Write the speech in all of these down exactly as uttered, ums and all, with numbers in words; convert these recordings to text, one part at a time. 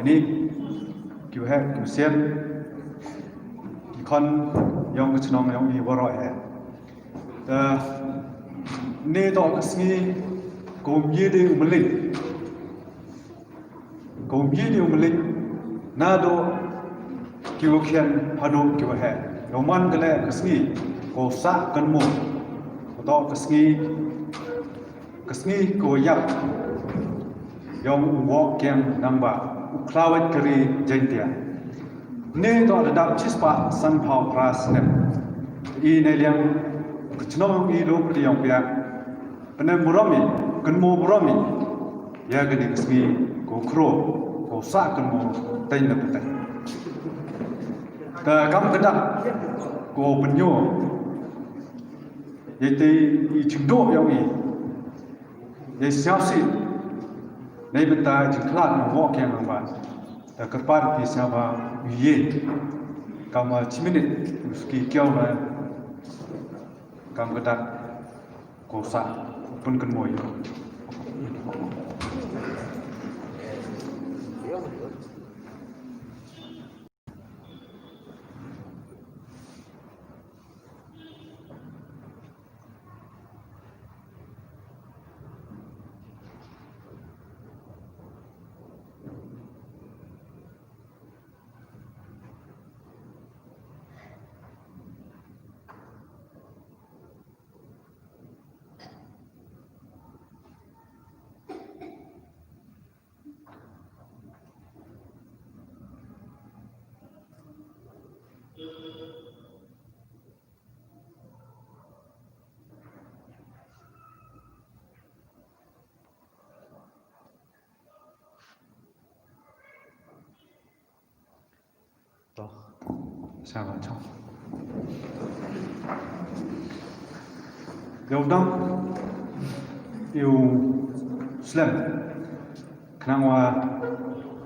Ni, kiwa heh, kiwa sian, ki khon yong ka chnong yong i waroh heh. Te, ni toh ka sngi, kum ye de u mling. Kum ye de u mling, naduh kiwa khian haduh kiwa heh. Yow man ka leh ka sngi, ko sah kynmo. Ko toh ka sngi, ka sngi ko yap yong u Woh Kiang Nangbah, u khlawait ka ri Jaintia. Ne toh da dap chispah sanphaw phra snem. I ne liang ka chnong i lo ka yong pia. Pynne burom i, kynmo burom i. Ya ka ding sngi ko khro, ko sah kynmo teng na pynte. Ka kam ka dak ko pynyo. Yei te i chingdok yong i. Yei siaw si. Nei bynta jingkhlad na Woh Kiang Nangbah. Da kyrpad ki siaw ba ye. Kam chi minit, u ski kiaw na. Kam ka dak ko sah pynkynmo. Toh, sa ba chong. Yow dang, yow slem. Khnang wa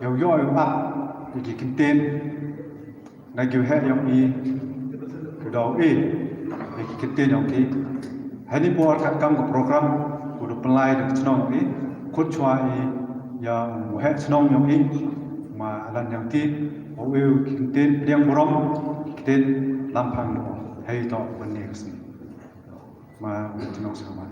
yow yoh yow ap ïa ki kyntien na ki heh yong i, ki daw i ïa ki kyntien yong ki. Hani por kat kam ka program ku da pynlai da ka chnong yong i, khut chwa i ïa u heh chnong yong i, ma Alan Jangti, u i ki kyntien pdiang burom, ki kyntien lam phang do. Hei to ban ne ka sngi. Ma u chnong sa ma.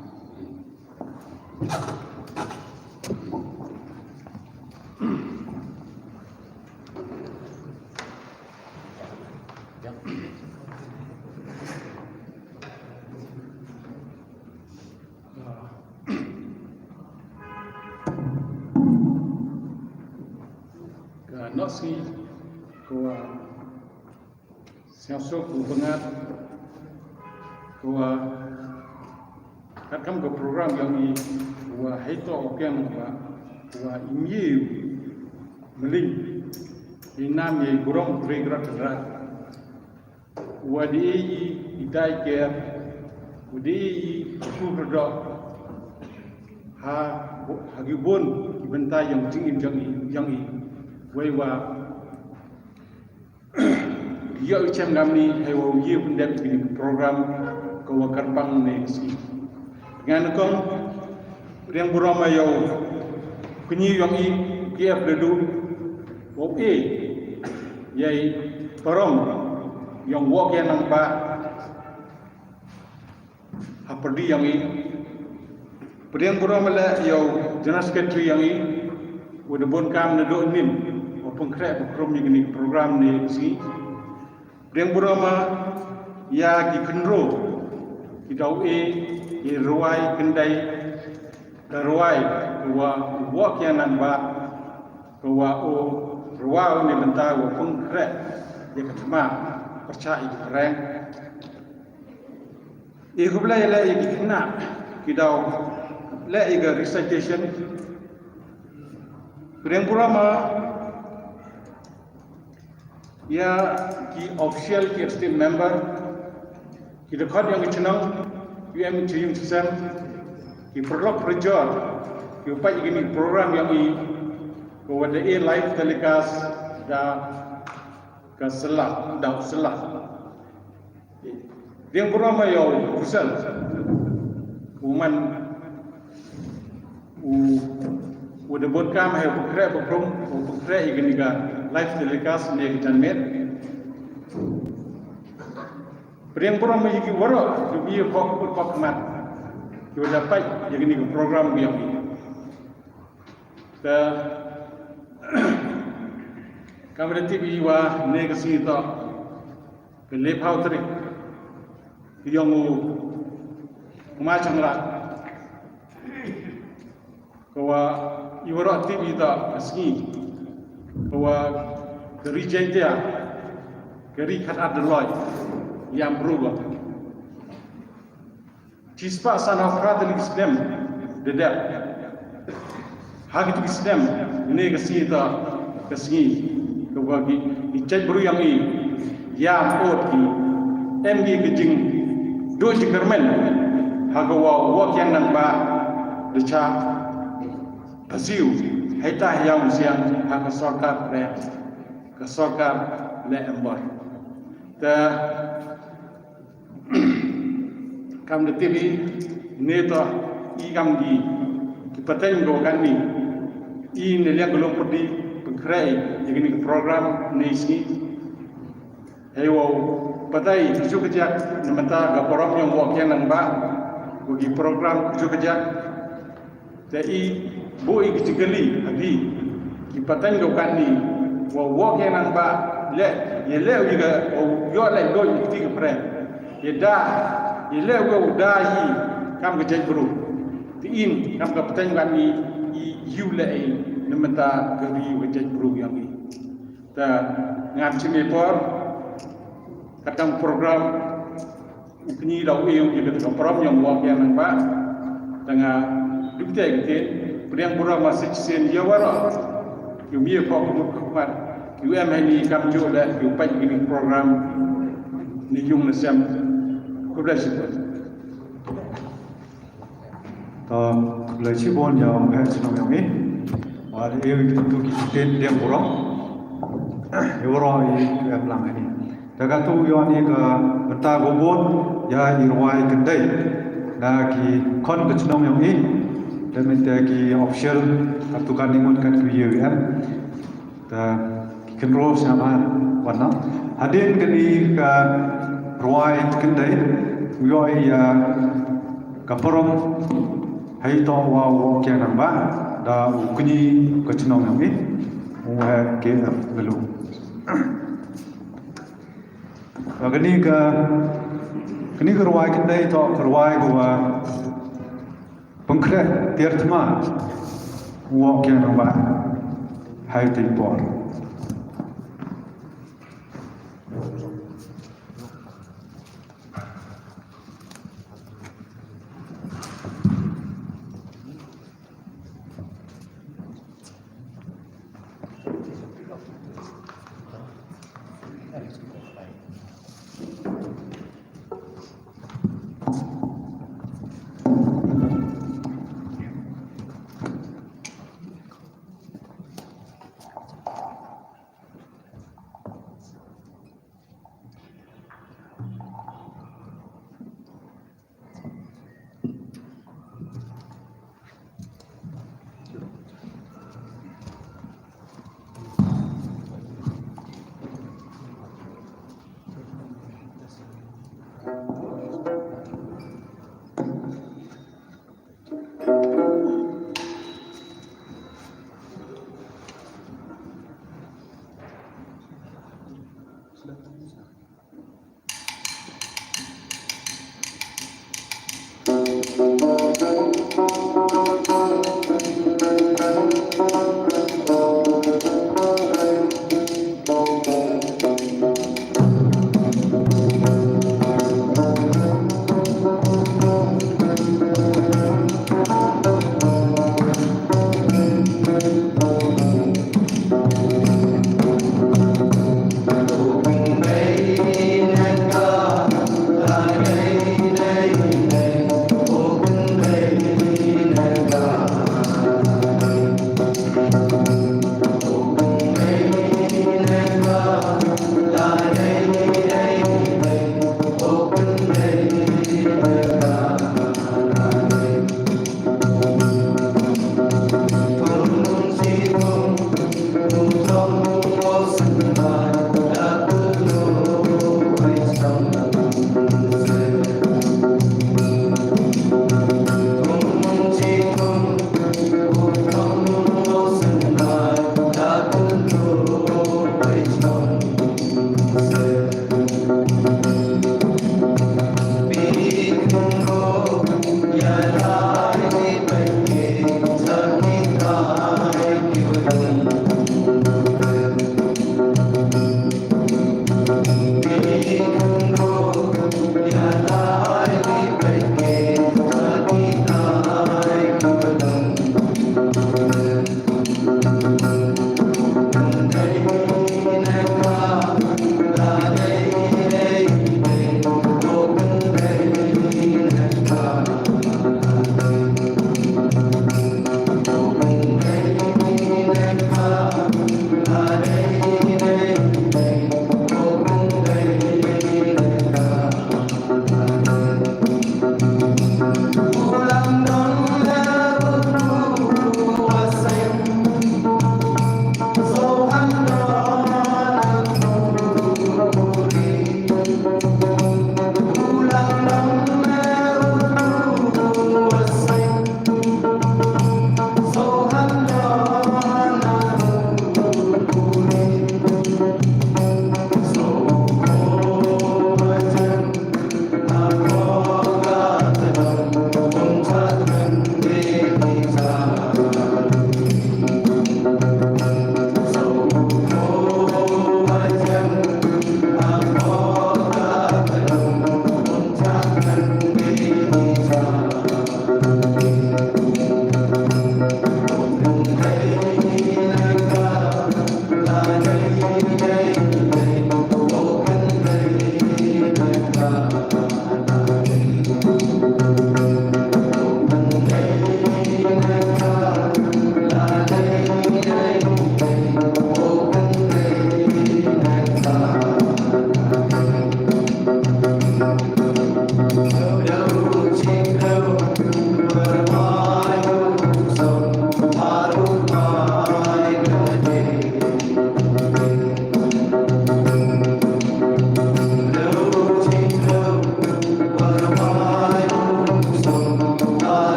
Ka nasi ko Sngewsuk u bngat, ko wa katkam ka program yong i, wa hei to u kiang wa, wa im ye u mling, i nam ye gurong tre grat grat. Wa di i i dai ker, wa di i i su kerdok. Ha, ha ki bun ki bynta yong jingim yong i, yong i. Wei wa Ïoh i chem namni hei wa u ye pyndep ïa kini ki program ka wa kyrpang ne ka sngi. Ngan kong pdiang burom ïa u kñi yong i K F Dadu wa u e ïa i parong yong Woh Kiang Nangbah. Ha pyrdi yong i. Pdiang burom leh ïa u General Secretary yong i, u da bun kam naduh nim, u pynkhreh pynkhreh ïa kini ki program ne ka sngi. Pdiang burom ïa ki khynroo, ki daw e, ki rwai kyndai, ka rwai, ka wa, Woh Kiang Nangbah, ka wa u rwai ne bynta u pynkhreh ïa ka thma pyrshah ïa ki pyrshang. I khublei leh ïa ki khynnah ki daw leh ïa ka recitation. Pdiang burom ïa ki official, ki state member, ki dkhot yong ki chnong, ki em ki yung sem, ki paralok parajor, ki u peit ïa kini ki program yong i, ko wa da e live telecast da ka sla, da u sla. Pdiang burom ïa u Kusal. U man u u da bun kam ha u pynkhreh, u pynkhreh ïa kane ka live telecast ne ka janmiet. Pdiang burom ïa ki waroh ki ïa pok pok mat ki wa da peit ïa kane ka program ïa ki. Te kam da tip ïa wa ne ka sngi to ka lep hau tarik ka ïong u Kma Changrah. Ka wa i waroh tip ïa ta ka sngi ka wa ka ri Jaintia, ka ri khat ar da loi ïa am bru wa. Chispah san ha phra tylli ki snem da dep. Ha ki tu ki snem ne ka sngi ta ka sngi ka wa ki ki chait bru yang i ïa ot ki em ki ka jing du jing kermen ha ka wa wa kiang nang ba da cha Pasiu, hei ta hiam siang ha ka sorkar re, ka sorkar le embor. Te kam da tibi ne to i kam di ki pateng go kan ni i ne liang golong pedi pengkrei ïa kini program ne sngi. Hei wow patai kiju kejak na mata ga program yang wak yang nang ba bagi program kiju kejak. Te i bu i kiju keli agi ki pateng ga kan ni wow wak yang nang ba le ye le u ga wow yo le go i kiti ke pre ye da ye le u ga u da i kam ke jai bru. Te in kam ke pateng kan ni i yu le i na mata ga ri u ga jai bru yang i. Te ngan chim i por kat kam program u kñi da u ïa u ïa ka program yang wak yang nang ba. Te nga duk te ki te pdiang bura ma sik sien ïa wara yu mi ko ko ko mat yu em hani kam ju le yu pa yu program ni yung na sem. Khublei shibun. To, khublei shibun ïa u Heh Chnong ïong i. Wa da ïa u tu ki ten diang burom. Ïa u ro i em lang ni. Te ka tu ïa ni ka bynta go bun ïa i rwai kyndai. Na ki khon ka chnong ïong i. Te mynta ki official ka tu kan ni ngut kan ki ïa u em. Te ki kynroh sngap ha wan na. Hadien kani ka rwai kyndai u ïoh ïa ka parom hei to wa u kiang nang ba da u kñi ka chnong nang i u he ke ap lalu. Kani ka kani ka rwai kyndai to ka rwai ka wa Pynkreh tiar thma u wok ïa nang ba hai tei por.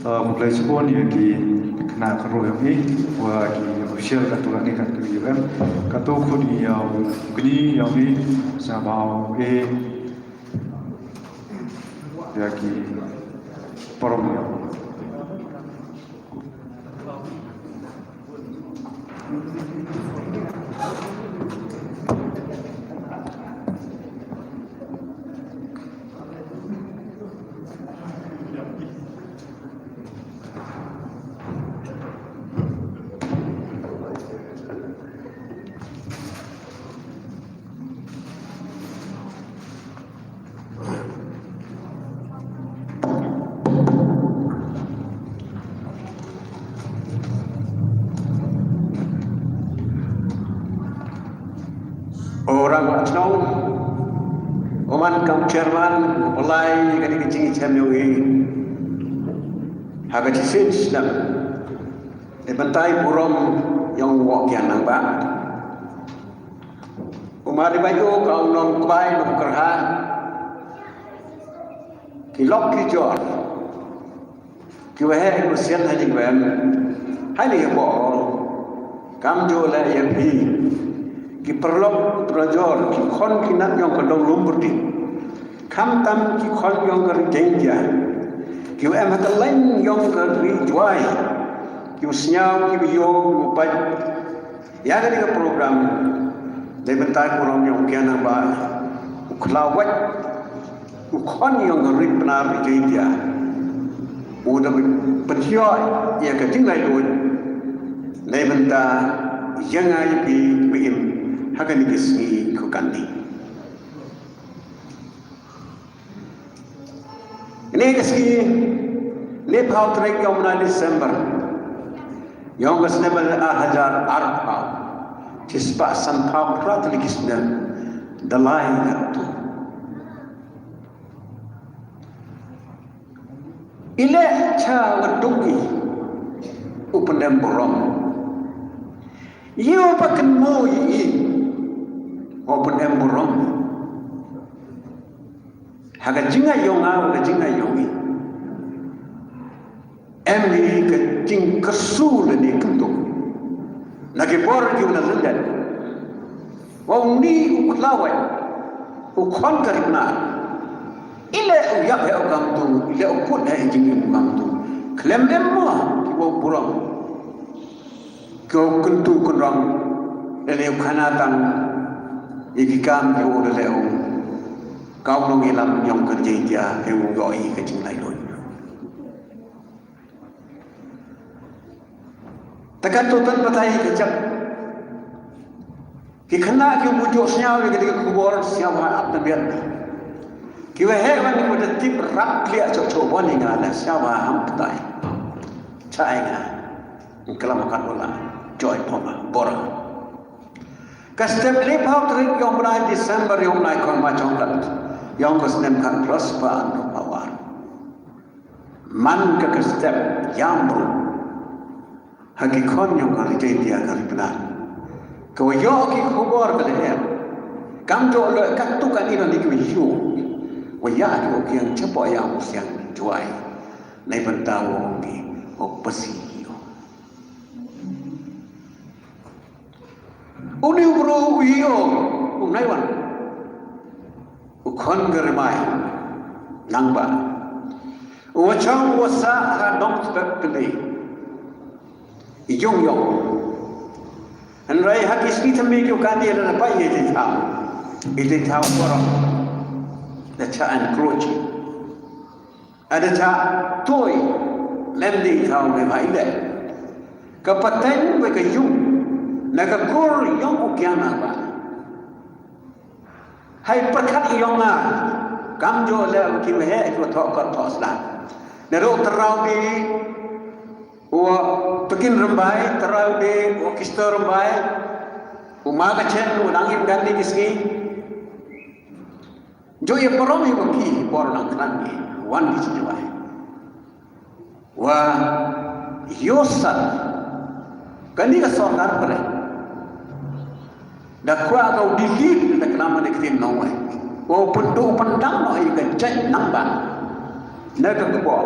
Khublei shibun ïa ki khynnah khynroo jong ngi, wa ki official katto katne katto U M, katto khun ïa u kñi jong ngi, sha ba u e ïa ki parom ïa u. U rangbah shnong, u man kam chairman, u pynlai kane ka jingïashem jong ngi ha ka shisien snem. Dei ban tai burom ïa u Woh Kiang Nangbah. U Mari Baiu ka u nongkbai nongkyrha. Ki lok ki jor. Ki waheh ki wasiat ha jingwem. Hai ni ïa bor. Kam ju leh ïa phi. Ki paralok parajor, ki khon ki nat jong ka dong Lumpyrdi. Khamtam ki khon jong ka ri Jaintia. Ki wa em ha ka leng jong ka ri Jwai. Ki wa sñiaw, ki wa ïoh, ki wa pait. Ïa kane ka program, dei ban tai burom ïa u Kiang Nangbah, u khlaw wait, u khon ïa ka ri Pnar ri Jaintia. U da pynhiar ïa ka jinglaitluid, dei ban tai ïa nga ïa phi ba im, ha kane ka sngi khublei. Kane ka sngi, laiphew tarik jong u bnai December, jong ka snem ar hajar arphew, chispah sanphew phra tylli ki snem, da lai katto. I leh cha wa duk i, u pyndem burom. Ïa u ba kynmaw ïa i, u pyndem burom. Ha ka jingngeit jong nga, ha ka jingngeit jong i. Em hi ka jingkyrsu lane kyntu. Na ki bor ki u na lyndet. Wa u ni u khlaw wait. U khon ka ri Pnar. I leh u ïap ha u kamtu, i leh u kut ha i jingim u kamtu. Khlem em mo, ki wa u burom. Ki wa u kyntu kynrong. Lane u khana tang. Ïa ki kam ki wa u leh u. Ka u nongïalam jong ka Jaintia, he u ïoh i ka jinglaitluid. Te katto tan batai ka jaka. Ki khynnah ki u ju sñiaw ïa ka dei ka khubor sñiaw ha ap na biang. Ki wa heh wan ki wa da tip rap kliah chok chok wan i nga la sñiaw ha ham batai. Cha i nga. Klam ka wala. Joy poma bora. Ka step laiphew tarik jong u bnai December jong u bnai khong ma jong kat. Jong ka snem khat plus pa an pa war. Man ka ka step ïam bru. Ha ki khon jong ka ri Jaintia ka ri Pnar. Ka wa ïoh ki khubor ka leh. Kam jok leh katto katne ni ki wa ïoh. Wa ïa ki wa kiang chapoh ïa u siang Jwai. Nai ban ta wa ong ki wa pasi ïoh. Uni u bru u ïoh u nai wan. U khon ka ri mai. Nangbah. U wa chong u wa sah ha dong spek kli. I jong yong. Hynrei ha ki sngi thymmai ki u kan ïa da pa ïa i thaw. I thaw korong. Da cha encroach. Ada cha toi lem di thaw me mai le. Ka pateng we ka yung. Na ka kur yong u kiang nang ba. Hai pyrkhat yong nga. Kam jo le ki meh ki thoh kot thoh sla. Na ro terau di. Wa pekin rembai, terau di, wa kister rembai. Uma ka chen, u nang im gan di kiski. Jo ye parom ye wa ki, por nang kran ye. Wan di chi jwai. Wa yosan kani ka sorkar pare. Da kwah ka u delete da klam da ktin nong wai. Ko pyntu pyndang no ai ka jait nang ba. Na ka kbo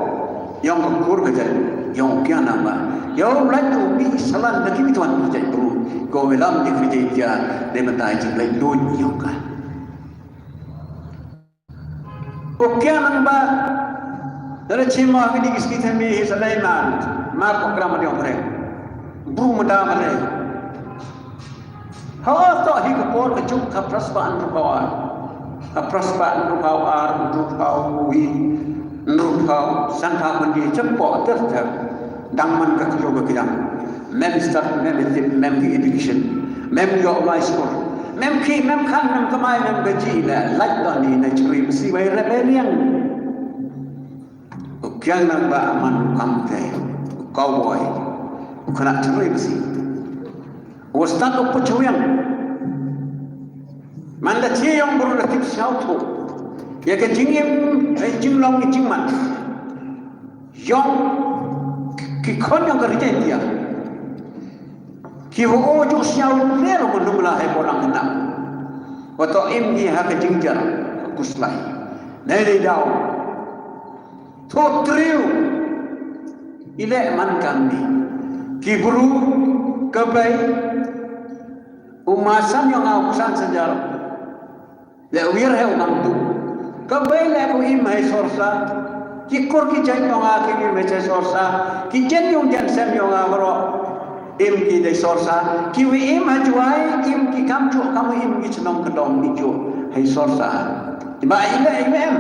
yong ka kur ka jait yong kiang nang ba. Yow lait u mi salan da ki mi tuan ki jait bru. Ko welam di ki jait dia de mata jing lait lun yong ka. Ko kiang nang ba. Dara chima ki di ki ski temi hi salai man. Ma ko kram di ong pre. Bru mata male. Ha to hi ka por ka juk ka praspa an rupaw ar. Ka praspa an rupaw ar, rupaw wi, rupaw san pa kun di chempo ter ter. Dang man ka kyo ka kiang. Mem start, mem tip, mem ki education. Mem yo mai school. Mem ki, mem khan, mem kamai, mem gaji la. Lait da ni na chri msi wai rebellion. U kiang nang ba man kam te. U cowboy. U kena chri msi. U start u puchwiang. Man da chi yong bru da tip siaw tu. Ya ka jingim, eh, jinglong ni jingman. Yong ki khon yong ka ri Jaintia. Ki ho o ju siaw ne ro ko num la hai ko lang na. Wa to im ki ha ka jingjar ka kuslai. Nei dei daw. Tho triu. Ile man kan ni. Ki bru ka bai. U masan yong au kusan sejar. Le wir he u nang tu. Ka bai le ku im hai sorsa. Ki kur ki jait yong a ki im hai sorsa. Ki jen yong jen sem yong a bro. Im ki dei sorsa. Ki wi im ha juai, im ki kam ju, kam wi im ki chnong ka dong ni ju. Hai sorsa. Ba im le im em.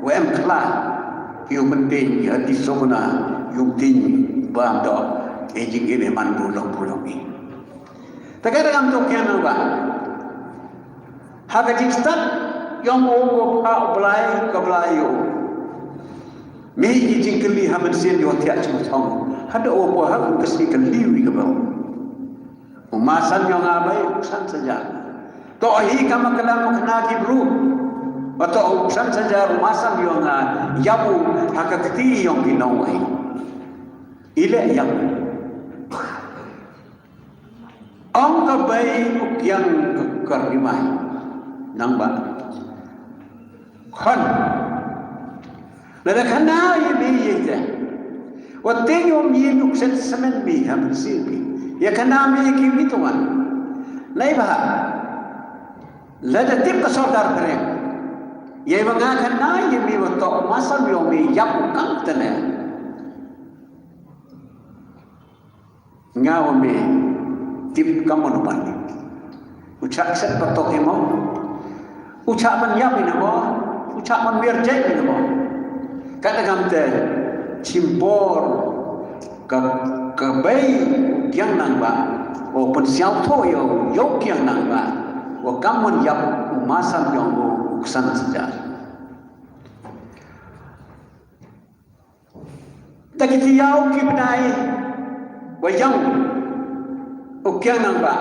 Wa em kla. Ki u penting, ya di sona, yung ting, ba do. E jing im e man bu long bu long ni. Ta ka dang am to kiang nang ba. Ha ka jingstad yong u, u pha u Blai ka Blai u. Mi ki jingkylli ha mynsiem yow thiah jingthong. Haduh u pha ha ka sngi kylli wi ka ba. U masan yong nga bai u san saja. To hi ka ma kala ma kna ki bru. Ba to u san saja u masan yong nga yabu ha ka kti yong ki nongwei. Ile yabu. Ong ka bai u kiang ka kar rimai. Nang ba. Khon. Lada khana ye mi ye te. Wa te yom ye nuk set semen mi ha mynsiem mi. Ya khana mi ki mi tuan. Nai ba. Lada tip ka sorkar phareng. Ye ba nga khana ye mi wa to masal yom mi yap u kang tene. Nga wa me tip kam mon pan. U chak set patok imo. U chak man yap imo. U chak man wir jai imo. Kata kam te chimpor ka ka bai kiang nang ba. O pun siau tho yo yo kiang nang ba. O kam mon yap u masam yong u u ksan sejar. Ta ki tiaw ki bnai wa yang u kiang nang ba.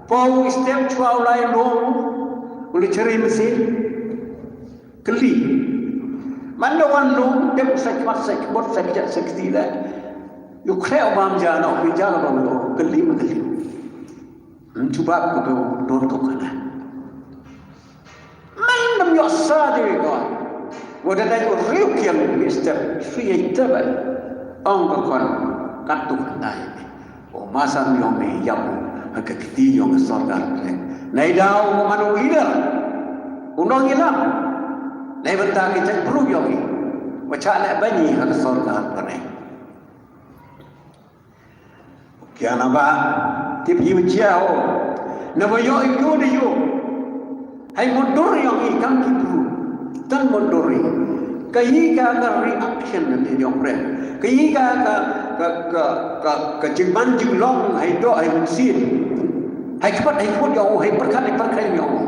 Pau step chwa u lai long u li cheri mesi kli. Man da wan long dem sa chwa sa bot sa jat sa kti la. Yu kre u bam ja na u ja la bam lo kli ma kli. Chuba ko don ko kana. Man nam yo sa de ko. Wa da dai ko riu kiang mi step sui ai te ba. Ong ko kon kan tu kan dai. O masa mi ong mi yam ha ka kti yong sorkar. Nai dau ko man u leader. U nong ilam. Nai benta ki chak pru yong i. Wa cha le bani ha ka sorkar ko nai. Kiana ba tip hi chia ho. Na ba yo i yo de yo. Hai mundur yong i kam ki bru. Tan mundur i. Ka hi ka ka reaction na te yong pre. Ka hi ka ka ka, ka, ka, ka jingman jinglong, hei doh, hei mynsiem, hei kpat, hei kput ïa u, hei pyrkhat, hei pyrkhat ïa u.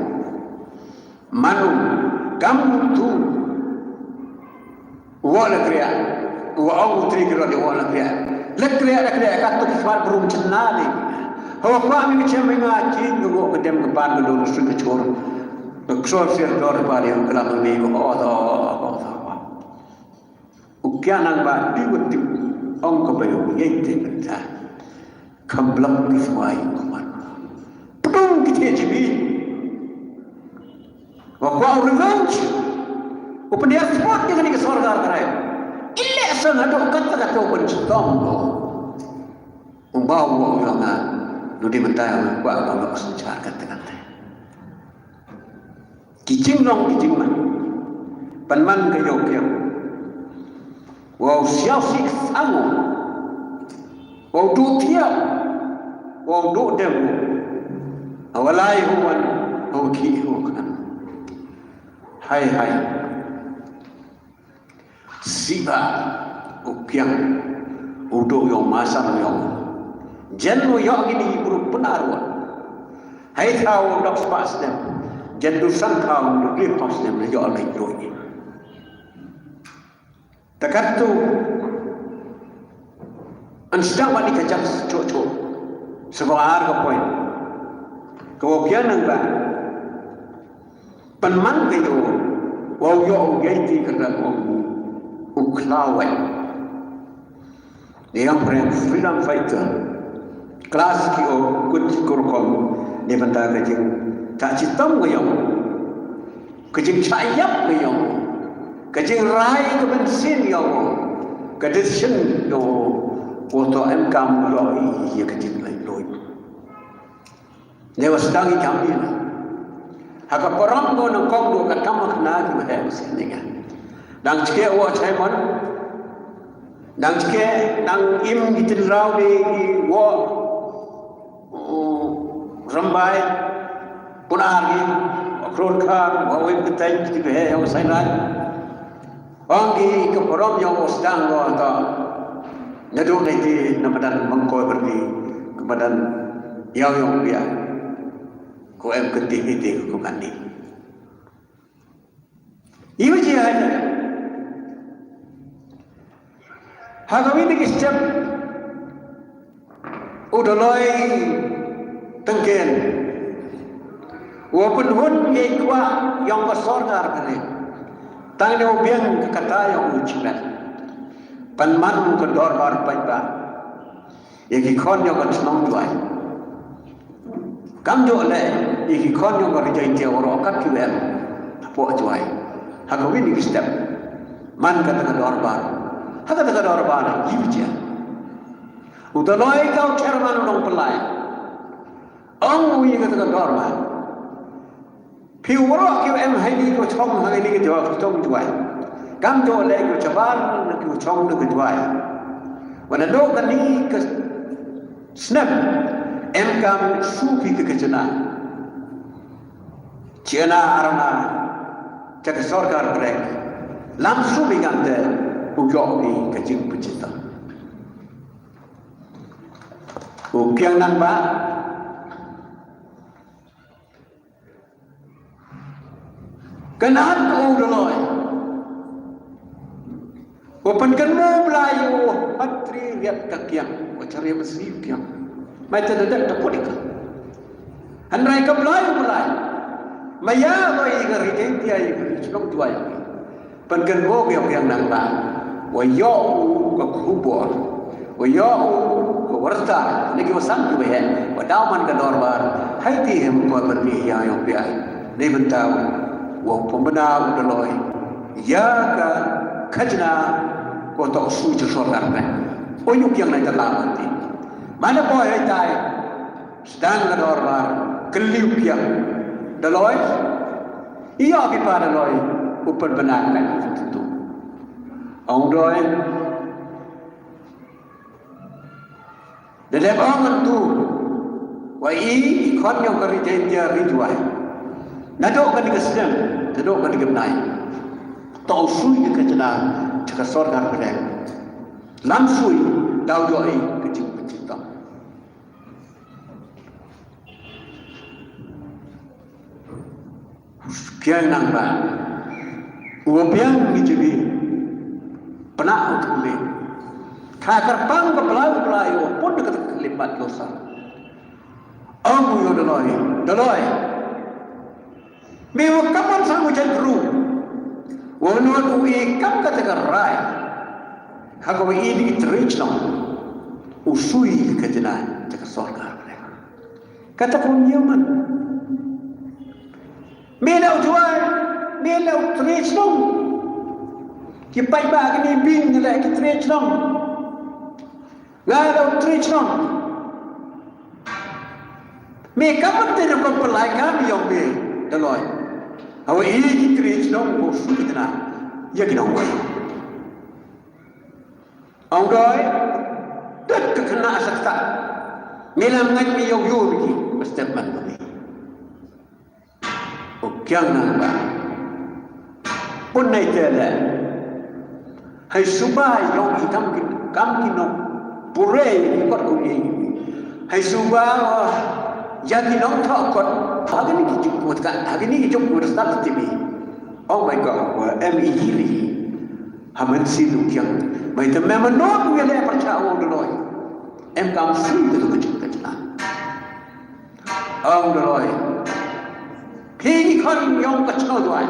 Mano, kam tu. Wa la kriah. Wa ong u tri ki rot, wa la kriah. La kriah, la kriah, katto ki khmat brum chynna ni. Hawa kwah mi chem mi nga chin, ka wok ka dem ka pan ka don su ka chor. Ka ksor sir dor pa ni, ka lam ni, wa, wa, wa, wa, wa. U kiang nang ba ti wa ti, ong ka ba ïoh, yei te ka ta. Kham blok ki swai u man. Pdung ki te jibi. Wa kwah revenge. U pyndiah spot ïa kane ka sorkar ka rai. Election haduh katta katta u pynshitom ko. U ba u ong ïa nga. Dudi mynta ïa nga kwah ka nga synshar katta katta. Ki jinglong ki jingman. Pynman ka ïoh kiang. Wow siaw sik sango. Wow duh thiaw. Wow duh dem. Awalai huwan. Wow ki huwan. Hai hai. Siba u kiang u duh ïong masang ïong. Jen u ïong ini bru pynarwa. Hai thaw dok spa snem. Jen du san thaw du dip pa snem le ïong lai doi. Takat tu an sdang wat ni ka jang cho cho. Seba ar ka point. Ka wa kiang nang ba. Pynman ka ïoh, wow ïoh u ïaiti ka dak u, u khlawai. Ni yang pren freedom fighter. Klas ki o kut ki kurkom, ni bynta ka jing, ta chitom ka ïoh. Ka jing chayap ka ïoh. Ka jing rai ka bensin ïoh. Ka decision ïoh. Ko to em kam ïoh i, i, ka jing lai loi. Ne wa sdang i kam ïa. Ha ka param ko nang kong do ka tam ka na ki wa hem sin ne ka. Dang chke wa chai mon. Dang chke dang im ki tin rau de ki wa. Rambai. Punar ki. Wa kron kar. Wa wem ki tan ki wa he wa sai rai. Ong ki ka param ïong u sdang ko ta. Naduh dei ti na madan mangkoi berdi ka madan ïong ïong pia. Ko em ka ti ti ko kan ni. Iwa ji hai. Ha ka wi ni ki step. U Doloi Tengken. Wa pynhun ïa i kwah ïong ka sorkar kane. Tang ne u biang ka kata ïong u chimet. Pynman ka dorbar paidbah. Ïa ki khon ïong ka chnong Jwai. Kam jooh leh ïa ki khon ïong ka ri Jaintia waroh kat ki em. Hapoh Jwai. Ha ka wi ni ki step. Man kata ka dorbar. Ha kata ka dorbar. Ïa u jia. U Doloi ka u chairman u Nongpyllai. Ong u ïa kata ka dorbar. Phi waroh ki em ha ini ko chong ha ini ko jong ko chong Jwai. Kam jooh leh ko chabar na ko chong na ko Jwai. Wan na do kani ka snem em kam shu phi ka khajna. Chiana arna cha ka sorkar brek. Lam shu phi kam te u ïoh phi ka jingpynjynta. U kiang nang ba. Ka nang u Doloi. Wa pynkynmaw Blai u patri riat ka kiang. Wa chari masi kiang. Mai ta da ta pulika. Hynrei ka Blai u Blai. Maya wa i ka ri Jaintia i ka ri chnong Jwai. Pynkynmaw ïa u kiang nang ba. Wa ïoh u ka khubor. Wa ïoh u ka warta. Ni ki wa san ki wa hen. Wa daw man ka dorbar. Hai ti hem ko ban ni ïa ïoh pia. Ni bynta u. Wa pynbna u Doloi. Ïa ka khajna ko to su ju sorkar ne. O ïoh kiang nang ta la man ti. Mana poi hai tai. Sdang ka dorbar, kylli u kiang. Doloi, ïa phi pa Doloi, u pynbna ka tu. Ong Doloi. Da dep ong tu. Wa i, i khon ïong ka ri Jaintia ri Jwai. Naduh kani ka snem, naduh kani ka bnai. To sui ka khajna, cha ka sorkar pdeng. Lam sui, Daw ïoh i ka jingpynshitom. Kiang nang ba u biang ngi jybi pynah u tymmen. Ka kyrpang ka pynlai u pynlai u pun da ka khyllipmat ka u san. Ong u ïa u Daloi, Daloi, me wa kam wan sang u jait bru wa u nud u i kam kata ka rai ha ka wa i di ki tre shnong u sui ka jina ta ka sorkar. Kata ka u ñiew man. Me la u juai, me la u tre shnong. Ki paidbah kine bing la ki tre shnong. Nga la u tre shnong. Me kam te na ko pynlai kam ïong me Daloi. Hawa i ki tre shnong ko su ki na. Ïa ki nong wai. Ong Doi. Dot ka khynnah sa kata. Me la ngait me ïong ïong ki. Ba step man ko me. U kiang nang ba. Pun nai te le. Hai suba ïong i kam ki, kam ki nong pure i kot ku i. Hai suba, oh, ïa ki nong tho kot. Hagini ki juk kut ka, hagini ki juk kut stat ti mi. Oh my God, wa em i hiri. Hamen si lu kiang. Mai te me manok ïa le parcha u Daloi. Em kam si tu ka juk ka jna. Ong Daloi. Phi ki khon ïong ka chno duai.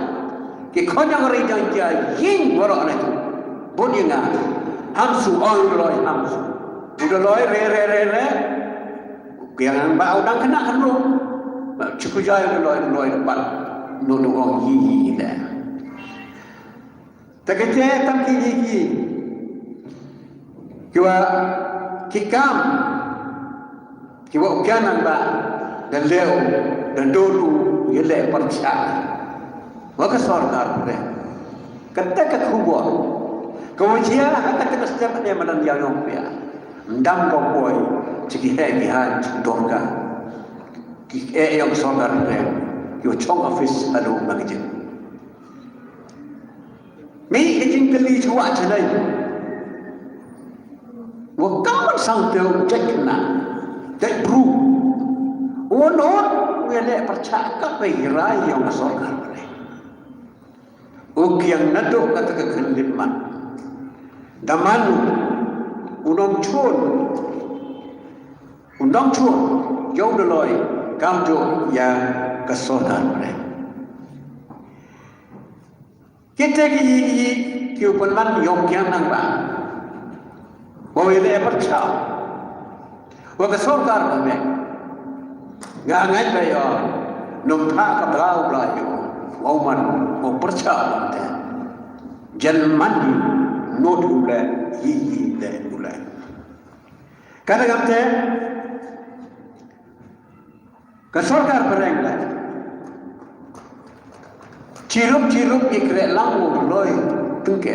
Ki khon ïong ri jang jia ying waro na tu. Bun ïa nga. Ham su ong Daloi ham su. U Daloi re re re re. Kiang ba u dang kena kan ru. Ba chuku jai Daloi Daloi pat. Nu nu ong yi yi le. Te ka te tam ki ki ki. Ki wa ki kam. Ki wa u kian nang ba. Da leu, da dolu, ya le parcha. Wa ka sorkar pre. Kata ka khubor. Ka wa jia, ha kata ka step ne madan ya yong pia. Ndam ko koi, chiki he ki ha, chiki dorka. Ki e yong sorkar pre. Ki wa chong office, alo magazine. Mi ka jingkylli shuwa chanai. Wa kam ban sang teu jait khynnah. Jait bru. Wa nod, wa leh pyrchah ka bai rai yong ka sorkar. U kiang naduh kata ka khyllipmat. Da man u nongchun. U nongchun. Yong Daloi. Kam juh ya ka sorkar. Kita ki, ki, ki u pynman yong kiang nang ba. Wa i le pyrchah. Wa ka sorkar ba me. Nga ngai ba yo. Nong pha ka blau blau yo. Wa man, wa pyrchah ba te. Jan man ni, not u le, yi yi le u le. Kada kam te, ka sorkar phareng la. Chirup chirup i kre lang u loi tengke.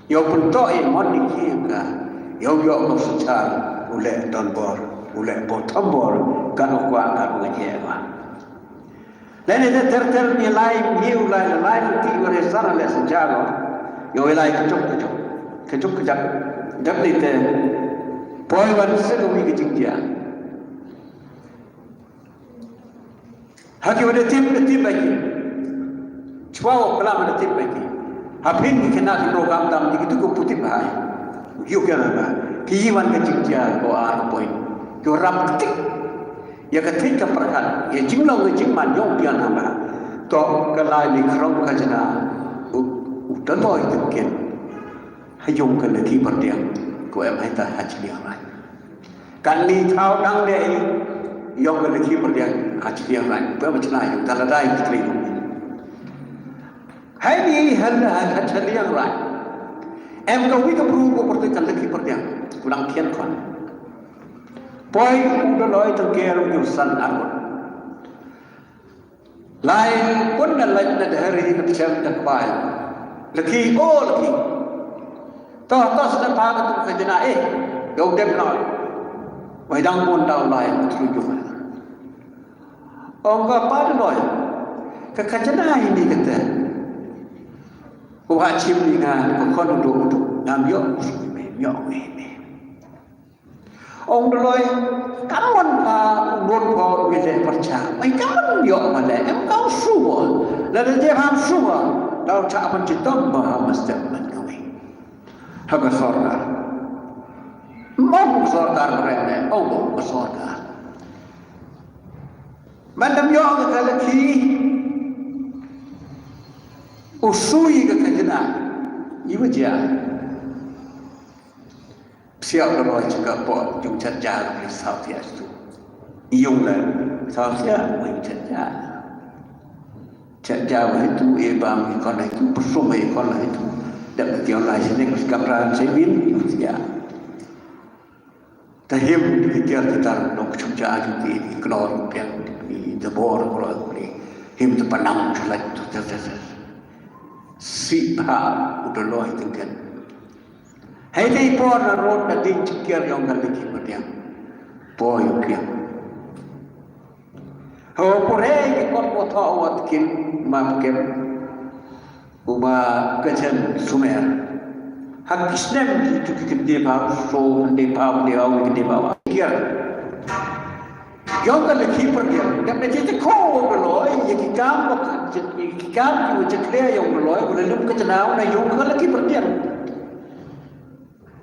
Yow pynto i mon i ki ka. Yow yow ko sechar u le donbor, u le botombor, kan u kwa kan u nge wa. Lai ne ter ter ni lai ni u lai lai ti u re sar le sechar. Yow lai kechuk kechuk. Kechuk kechuk. Dap ni te. Poi wan se ko mi kechuk dia. Ha ki wada tip da tip ba ki. Chwa wa kala wada tip ba ki. Ha phin ki kena ki program dam ki tu ko putip hai. Ki u kena ba. Ki yi wan ka jingja ko ar point. Ki rap tik. Ya ka tik ka prakat. Ya jinglong ka jingman yong pian ha ba. To ka lai ni krong ka jana. U, u ta loi tu ken. Ha yong ka laki bardiang. Ko em hai ta ha chili ha ba. Kan ni thaw dang de yong ka laki pyrdiang ha chiliang rai. Pwe ma chna yong ka la dai ki tri. Hai ni hal ha chiliang rai. Em ka wi ka bru ko pyrdi ka laki pyrdiang. Ku dang khian khon. Poi u da loi tang ker u san arun. Lai pun na lai na dahari na pcham na kbai. Laki o laki. Toh toh sa pa ka tu ka jana eh. Yow dem na. Wai dang pun dau lai na tu ju. Ong ka pa loi. Ka ka jana ini kata. Ko ha chim ni nga ko kon do do. Nam yo me yo me. Ong Daloi, kam mon pha, mon pha u ïaleh pyrshah. Ai kam mon ïoh ma leh, em ka u shuwa. Lada jia ham shuwa, dau cha ban chitom ba ham step ban kawei. Ha ka sorkar. Mo ka sorkar kren ne, ong ka sorkar. Ban dam ïoh ka laki, u sui ka ka jina. Iwa jia. Psiau da loi jingka po jung chat ja ka pli sau tia tu. Iung la sau tia wa jung chat ja. Chat ja wa itu e bam i kon la itu, persum e kon la itu. Dak na tiang lai sini kus kamran sebin iu tia. Tahim di tiar titar nok chum ja ju ti di knor piang di debor ko la ni. Him tu panam tu la tu tu tu. Si pha u da loi tengken. Hai te i por na rot na ding chikir yong ka leki padiang. Poi u kiang. Ho pore ki kot ko tho wat kin ma kem. Uba ka chen sumer. Ha ki snem ki tu ki kende pa so kende pa de au kende pa kiar. Yong ka leki padiang. Dap na jete ko ko loi ye ki kam ko ki kam ki wajah kle yong loi ko lum ka jana na yong ka leki padiang.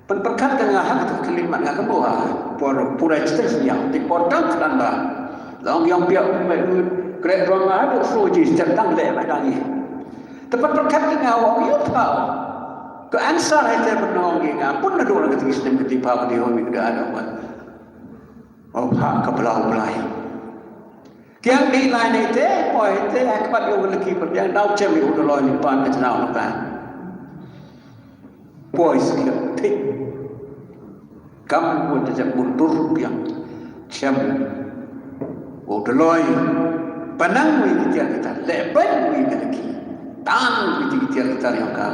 Pynpyrkhat ka nga ha ka klim mat nga ka buha. Por pura chita siang ti por tang klan ba. Long yong pia u me u kre rong nga ha bu so ji step tang le ba dang ye. Te pynpyrkhat ka nga wa yu pa. Ka answer hai te pynong ye nga pun na dor ka ti stem ka ti pa ka ti ho mi ka da wa. Wa pa ka blau blai. Kiang di lai ne te poi te ha ka pat yong leki padiang dau chem yu da loi ni pan ka chnau ka. Poi sik thik. Kam u da jap mundur biang. Chem. U da loi. Panang wi ki tiar kita. Leh ban wi ki leki. Tan wi ki tiar kita yang ka.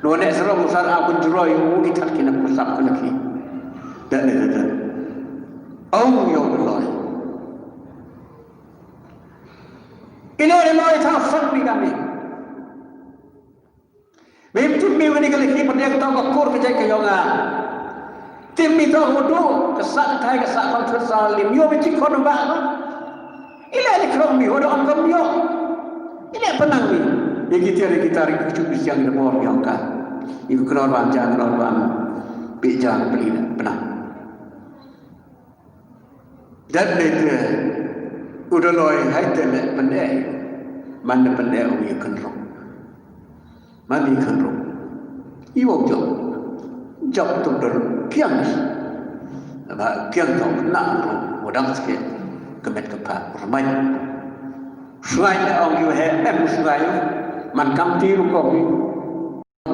Lo ne sero musar a kun juroi u ki tat ki na kusap ki leki. Dan ne dan. Ong yo da loi. Ino da loi ta fak mi kami. Mim tim mi wani ka leki padiang tau ka kur ka jai ka yong nga. Tim mi tau ka wudu, ka sa ka thai, ka sa ka thut sa lim. Yo mi tik kon ba ka. Ila ni krong mi hodo an kom yo. Ila panang mi. Ye ki tiar ye ki tar ye ki chup ki siang ni bor yong ka. Ye ki knor ban ja knor ban. Pi ja pli na panang. Dat ne te u da loi hai te ne pyneh. Man ne pyneh u ye kynrong. Man ye kynrong. I wok jop. Jop tu da kiang. Ba kiang tu na ro wadang sikit. Kemet kepa rmai. Sungai ne ong yu he em sungai. Man kam ti ru ko.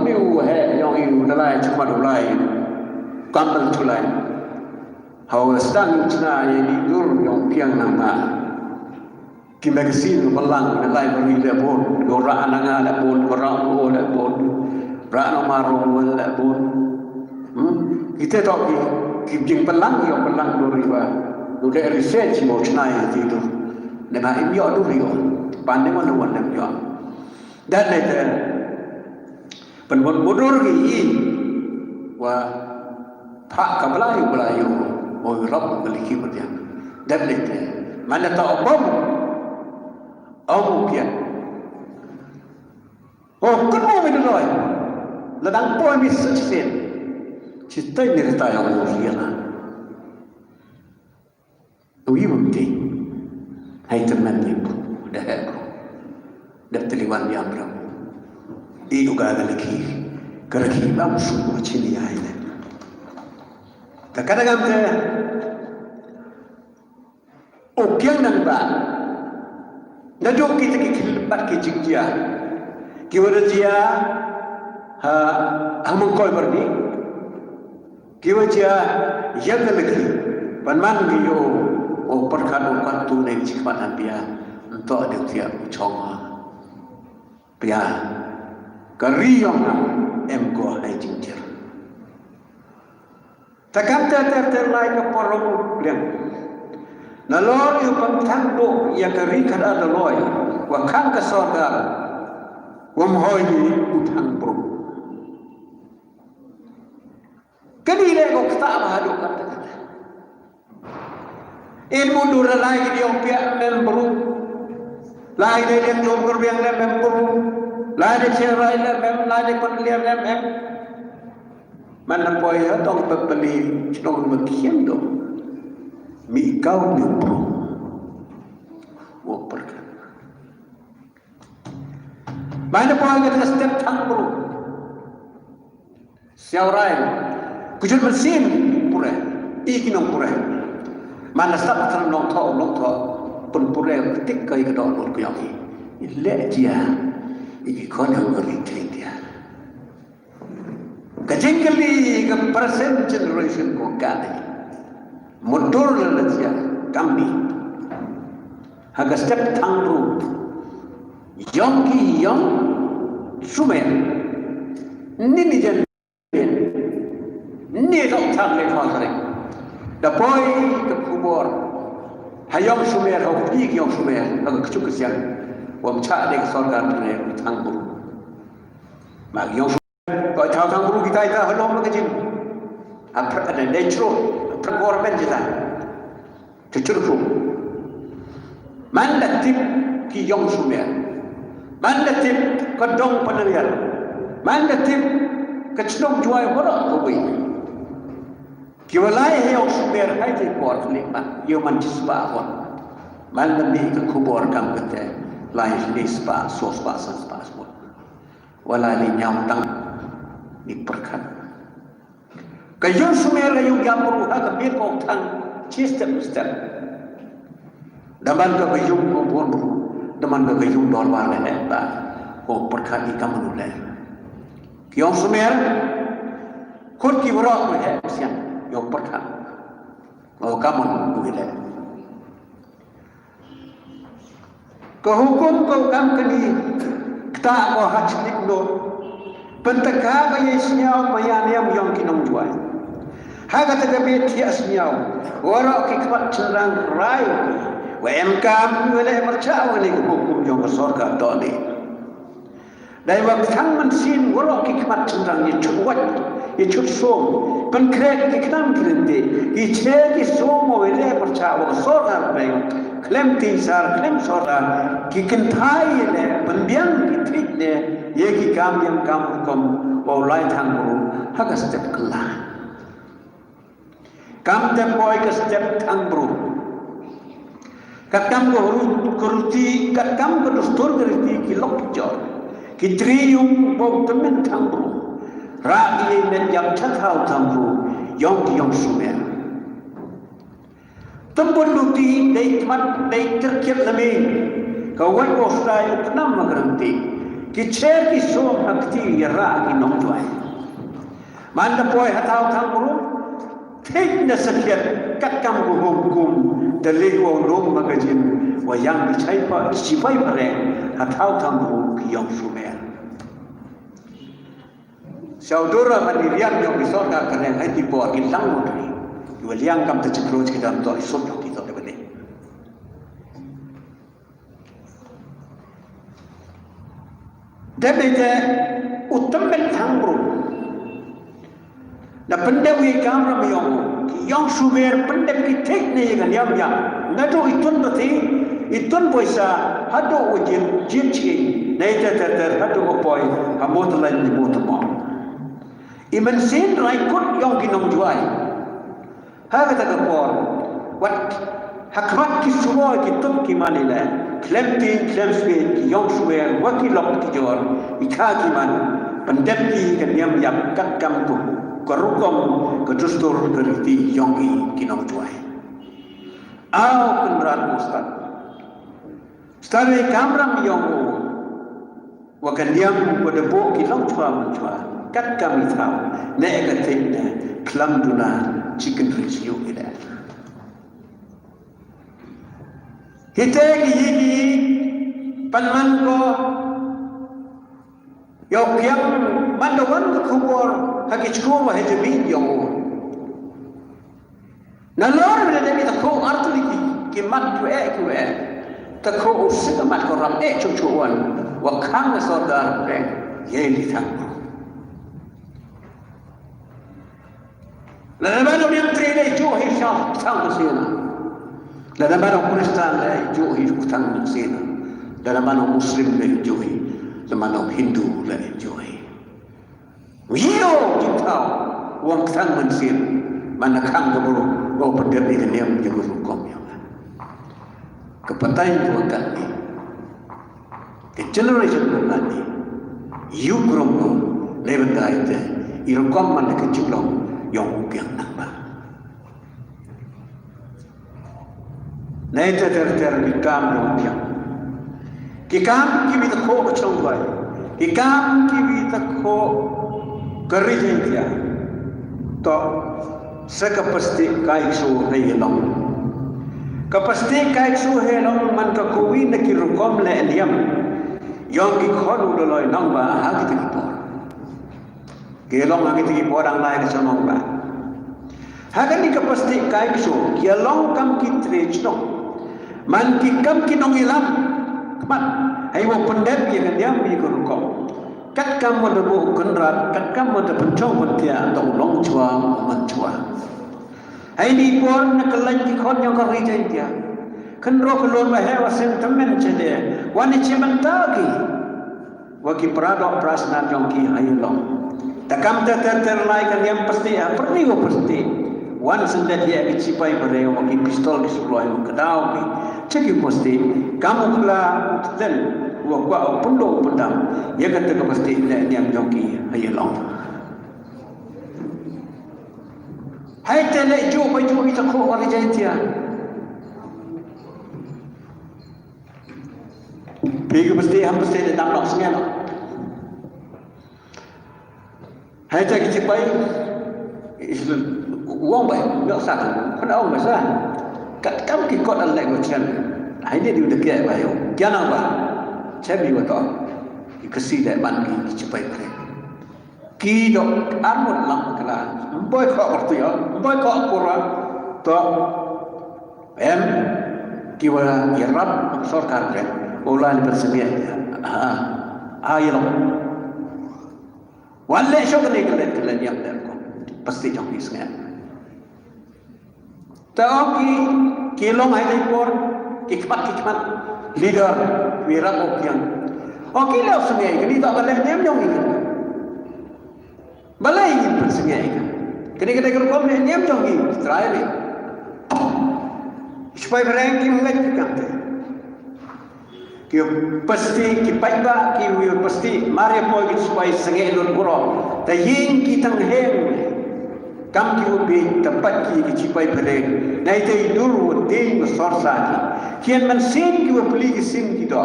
Ni u he yong i u da lai chuma da lai. Kam bel chulai. Hau stang chna ye di dur yong kiang nang ma. Ki magazine u balang da lai bari le bon. Go ra na nga le bon, go ra u le bon. Ra na ma ro le bon. Hmm? Kita tok ki ki jing balang yo balang dur iwa. U le research mo chna ye di dur. Ne ma im yo dur yo. Pan ne mo ne wan ne yo. Dat ne te. Pynbun budur ngi i wa phah ka Blai u Blai u, o rap ka liki pdiang. Dep lite man da ta bom. Ong u kian. O kut mo mi doi. La dang poi mi suk sien. Chitai ni rita yang mo riana. Wi bym ti. Hai tyrmen ni bru da heh bru. Dep tliwan ïa bru. I u ga ga laki. Ka laki bam su ko chini ai ne. Ta kada gam te. U kiang nang ba. Naduh kita ki khilbat ki jingjia. Ki wada jia ha ha mengkoi berni. Ki wa jia ïa ka laki ban man ki ïoh u pyrkhat u katu ne ki jingkhmat han pia. Nto dei u thiah u chong ha pia ka ri yong ha em ko hai jingjia. Takam ter ter ter lai ka porong u pliang. Nalor ïa u pynthang duh ïa ka ri khadar da loi wa khang ka sorkar wa mhoi ni u thang bru. Kani le ko kata ba haduh kata. In mutdur la lai ki diong piak mem bru. Lai de diong jong ker biang le mem bru. Lai de cherai le mem, lai de pynliar le mem. Man na poi ha tong pepeli chnong me kien do. Mi kau ni bru. Wo perkan. Man na poi ka step thang bru. Siaw rai. Kujut mynsiem pure. I ki nong pure. Man la sap atan nong tho, nong tho. Pun pure tik kai ka dok lut kuyong i. I le jia. I ki kon hong ri teng dia. Ka jingkylli ka present generation ko ka ne. Mutdur la la jia. Kam ni. Ha ka step thang bru. Yong ki yong sumer. Ni ni jan. Ni dok thang le thang sare. Da poi ka khubor. Ha yong sumer, ha u phi yong sumer, ha ka kchuk ka siang. Wam cha de ka sorkar ne thang bru. Ma yong sumer, ko thaw thang bru kita ita halom ka jin. Apra ada dechro, apra government jita. Chuchur khu. Man da tip ki yong sumer. Man da tip ka dong panaliar. Man da tip ka chnong juai wara ka wei. Ki walai he yong sumer hai te por klik ba. Yo man jisba hon. Man da mi ka khubor kam kate. Lai ni spa, so spa, san spa, so. Walai ni nyam tang. Ni perkhat. Ka yung sumer ka yung yam bru ha ka biet ko thang chi step step. Daman ka ka yung ko bon bru. Daman ka ka yung dorbar le ne ba. Ko perkhat ni ka manu le. Ki yung sumer. Khut ki bro ko he sian. Yung perkhat. Ko ka manu ko le. Ka hukum ka kam kani kata ko ha chnik no. Pynta ka ka ye sniaw ma ya niam yong ki nong juai. Ha kata ka bit thiah sniaw. Waro ki kpat chenrang rai. Wa em kam wa le marcha wa ni ka hukum yong ka sorkar to ni. Dei wa kthang mynsiem waroh ki khmat chynrang ïa chut wait, ïa chut sum, pynkhreh ki khnam ki lynti, ki che ki sum wa ïaleh pyrchah wa ka sorkar pdeng, khlem tingsar, khlem sorkar, ki kynthai ïaleh, pynbiang ki thik ne, ïa ki kam ïam kam rukom, wa u lai thang bru, ha ka step kylla. Kam te poi ka step thang bru. Katkam ka ru-, ka ruti, katkam ka dustur ka riti ki lok ki jor. Ki tri yung bok tymmen thang bru. Ra ki yei met yap chathaw thang bru. Yong ki yong sumer. Tymmen ruti dei tmat dei terkiat lame. Ka wai bok sdai u tnam ma ka riti. Ki cher ki som ha kti ya ra ki nong juai. Man da poi ha thaw thang bru. Thik na sakhiat katkam ka hukum da leh wa u nong magazine wa yang ki chai pa, sipai phareng ha thaw thang bru ki yong sumer. Saudara ban ïa riam yong ki sorkar ka reng hai ki por ki lang mutri. Ki wa liang kam ta chikro chikdam to i sot yong ki to de bane. Dep ite u tymmen thang bru. Na pyndep wi kamram yong u. Ki yong sumer pyndep ki thik ne ka niam yam. Na tu itun bati, itun poisa, hadu u jin, jin chi. Na ite ter ter, hadu u poi, ha mot lain ni mot mo. I mynsiem rai kut yong ki nong juai. Ha kata ka por, wat ha khmat ki suroi ki tup ki man i le, khlem tin, khlem swe, ki yong swe, wa ki lok ki jor, i kha ki man, pyndep ki ka niam yap katkam tu, ka rukom, ka dustur, ka riti yong i ki nong juai. Aw Kynrad u stad. Stad i kamram yong u. Wa ka niam wa da buh ki long chwa man chwa. Katkam i thaw. Ne ka thik ne. Klam duna. Chicken ring syu i le. Hite ki yi ki. Pan man ko. Yow kiang man da wan ka khubor. Ha ki chkur wa ha jabin yong u. Nalor mynta dei ta khuh artylli ki, ki mat kiwei kiwei. Ta khuh u sik mat ko rap eh chuh chuh wan. Wa khang na sordar peng. Ye li thang. Lada ba dong yang tri dei chuh hi shah thang ka sina. Lada man u Khristan leh juh hi u ktang mynsiem. Lada man u Muslim leh juh hi. Lada man u Hindu leh juh hi. Ïoh jingthaw u ktang mynsiem. Man la khang ka bru u pyndep ïa ka niam jong ka rukom ïa nga. Ka pateng ka wa kat ni. Ka generation ka kat ni. Ïu krum ko. Leh ban dei te. I rukom man ka jinglong yong u biang nang ba. Nai ter ter ter ki kam dong biang. Ki kam ki bi ta kho ka chong bai. Ki kam ki bi ta kho ka ri Jaintia. To sa ka pasti kai su hei long. Ka pasti kai su hei long man ka kuwi na ki rukom leh niam. Yong ki khon u loi nang ba ha ki ta ki por. Ki long ha kita ki por dang lai ka shnong ba. Ha kani ka pasti kai kso, ki long kam ki tre shnong. Man ki kam ki nongïalam. Kmat, hei wa pyndep ïa ka niam ïa ka rukom. Kat kam wa da buh kynrad, kat kam wa da pynchong pyntia, da u long chwa, u man chwa. Hei ni por na ka lain ki khon yong ka ri Jaintia. Kynro ka lor ba hei wa sentiment chede, wa ni chi mynta ki. Wa ki pra doh pra snar jong ki ha ïalong. Ta kam ter ter ter lai ka niam pasti ha pyrni wa pasti. Wan syndet ïa ki chipai pyrshah wa ki pistol ki sukloi wa ka daw ki. Check ïa pasti. Kam u kla u tden wa kwah u pyndong pyndam. Ïa kata ka pasti leh niam jong ki ha ïalong. Hai te leh ju bai ju ita kho wa ri Jaintia. Phi ki pasti ham pasti de dam nok sngen nok. Hai te ki chipai. Wong bai, yok sa. Khana ong bai sa. Kat kam ki kot al lek chen. Hai de di udah kia bai yo. Kia nang ba. Chen bi wa to. Ki kasi de ban ki chipai bai. Ki dok armut lang kala. Mboi kok waktu ya. Mboi kok kura. To. Em, ki wa yarap sorkar re. Ula ni persengit. Ha. Ha, ya long. Wan le shok ni kelen kelen yang dan ko. Pasti jong ni sengit. Ta ong ki, ki long hai dei por, ki khmat, ki khmat. Leader, wi rap ong kiang. Ong ki leh sengit, ki ni ta ba leh niam jong ni. Balei ngin pynsngewthuh ïa ka? Kane ka dei ka rukom ne niam jong ngi, trai ne. Sipai phareng ki ngeit ki kam te. Ki pasti, ki paidbah, ki pasti, mar ïa poi ki sipai sngewthuh lut buro. Te ïing ki tang heng. Kam ki u bi, te pat ki, ki sipai phareng. Nai te dur u ding u sor sa ki. Kian man sim ki u pli ki sim ki do.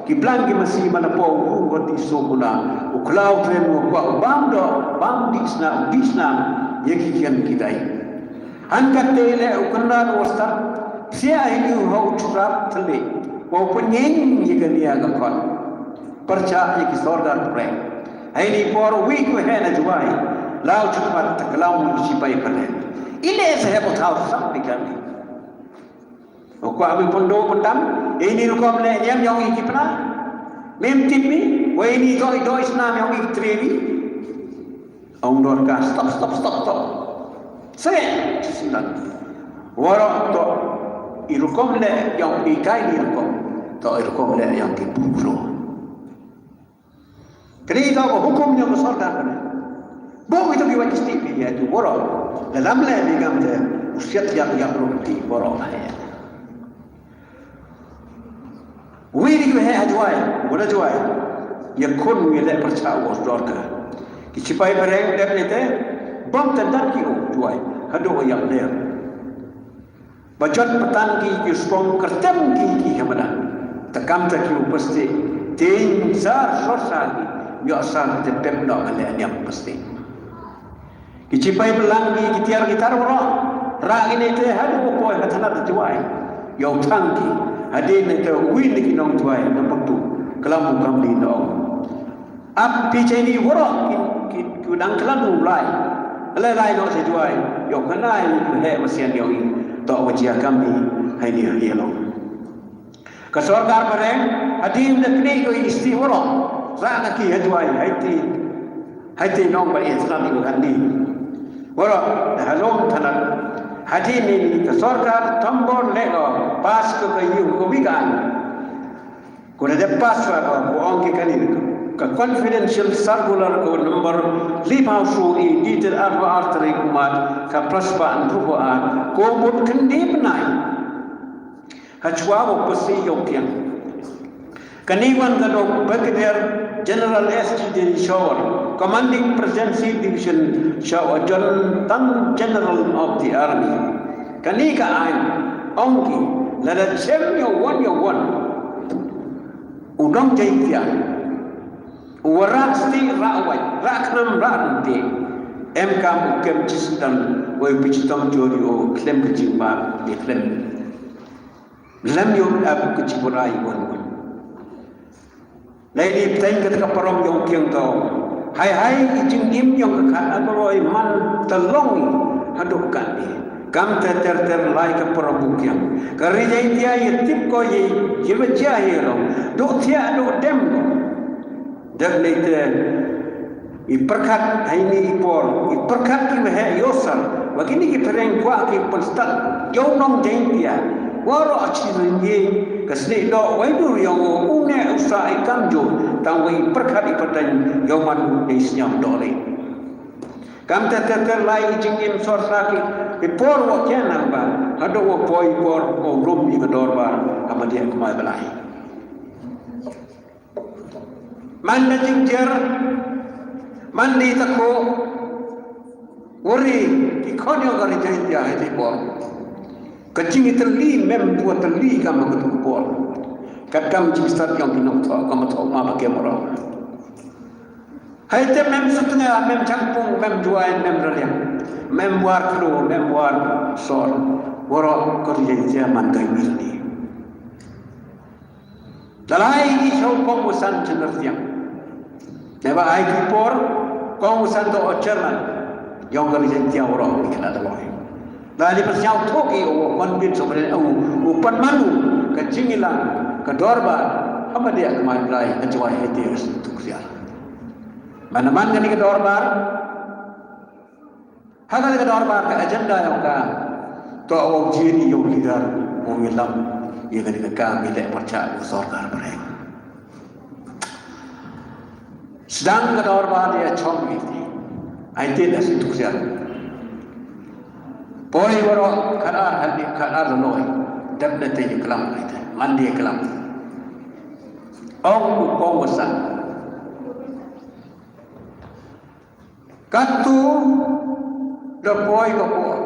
Ki blang ki masi mana po u wa ti so kuna. U khlaw tren u kwah u bam do, bam di sna, di sna, ïa ki kian ki dai. Han ka te le u kynran u start, sia hi u ho u trap tele. Wa u pynïeng ïa ka nia ka kon. Percha ïa ki sordar pre. Hai ni por wi ku he na juai. Lau chukmat ta klam u sipai pale. Ile se he po thau sam ni kan ni. Ko ami pun do pun dam, ini rukom le niam yong i kipna. Mem tip mi, wa ini doi doi snam yong i tri mi. Ong Dorka, stop, stop, stop, stop. Sengit, sinan. Warok to, i rukom le yong i kai ni rukom. To i rukom le yong ki puklo. Kane ito ko hukum jong ka sorkar kane. Bok ito ki wan kisti pi ya tu borok. Dalam le ni kam te usiat yang yang ro ti borok hai. Wi ni ki he ha juai, wala juai. Ya kun wi le percha was dorka. Ki sipai phareng dep ni te, bom te dat ki u juai. Hadu yang le. Ba jot patan ki ki spong kyrtem ki ki hamada. Takam ta ki u pasti. Tin sar sor sar ki. Yo sar te pep no ale niam pasti. Ki sipai pelang ki ki tiar ki tar waro. Ra ki ne te hadu ko poi hatana te juai. Yo tang ki. Hadi ne te wi ne ki nong juai na patu. Kelam kam ni no. Ap pi chai ni woro ki, ki, ki dang klan u lai. Lai lai no se juai. Yo kanai ku he masian yo i. To wa jia kam ni hai ni hai long. Ka sorkar phareng, hadim da kni ko i sti woro. Ra na ki ha juai, hai ti. Hai ti nong ba i slam i kan ni. Woro, da halom thanak. Hadien ini ka sorkar Tambor leh ka pass ka ka ïu ka wi ka aiñ. Ko da dep pass wa ka ko ong ki kane ka confidential circular ko number liphaw shu i di ter ar wa ar tarik u March ka pras ba an ru ko ar ko mut khyndai bnai. Ha chwa ko pasi ïoh kiang. Kane wan ka dok Brigadier General S G Denish Showar, Commanding Presidency Division Showar, Adjutant General of the Army. Kane ka aiñ ong ki lada chem ïoh wan ïoh wan u nong Jaiñtia u wa rah stieh rah wait rah khnam rah ryntieh. Em kam u kem chisdan wei pichitom jori o khlem ka jingbar de khlem. Lem ïoh ap ka jingburai wan wan. Lai ni pteng ka ka parong ïong kiang ka. Hai hai i jingim ïong ka khat an roi man ta long haduh kan ni. Kam ter ter ter lai ka parong kiang. Ka ri Jaiñtia ïa tip ko ïa ïa ba jia ïa long. Duk thiah duk dem. Dep lei te i pyrkhat ha ini i por i pyrkhat ki waheh ïohsar wa kini ki pyreng kwah ki pynstad ïoh nong Jaiñtia. Waroh chi ring ïing ka snieh doh wai dur ïong u ne u sa i kam ju tang wei i pyrkhat i pyrteng ïoh man u dei sñiaw doh lei. Kam te te te lai i jingim sor sa ki i por wa kian nang ba haduh wa poi i por wa rum i ka dorbar ka ma dia kumai balai. Man da jingjer man di ta ko wari ki khon ïong ka ri Jaiñtia ha ti bor. Ka jingitylli mem dua tylli kam ka tu bor. Kat kam jingstad ïong ki nongthoh kam thoh ma ba kem ro. Hai te mem Sutnga mem Changpung mem Jwai mem Raliang mem War Klo mem War Sor. Waroh ka ri Jaiñtia man ka ïong ni. Dalai i show kong wasan chen rtiang. Neba ai ki por kong wasan to o chairman. Yong ka ri Jaiñtia waroh i kena dalai. Dalai pa siaw thok i o kon bin so kren o o pan manu ka jingilang ka dorbar. Hama dia ka mai Dalai ka Jwai heti tu sial. Mana man ka ni ka dorbar. Ha ka ka dorbar ka agenda ïong ka to u jin ïong leader u ngi lam ïa ka ka ka mi leh pyrchah u sorkar pyrshah. Sdang ka dorbar ïa chong ïa ti ai ti da si tu sian. Poi waroh kadar hal di kadar loi dep da te ïa klam ïa te man di ïa klam. Ong u kong wasan. Katu da poi ka por.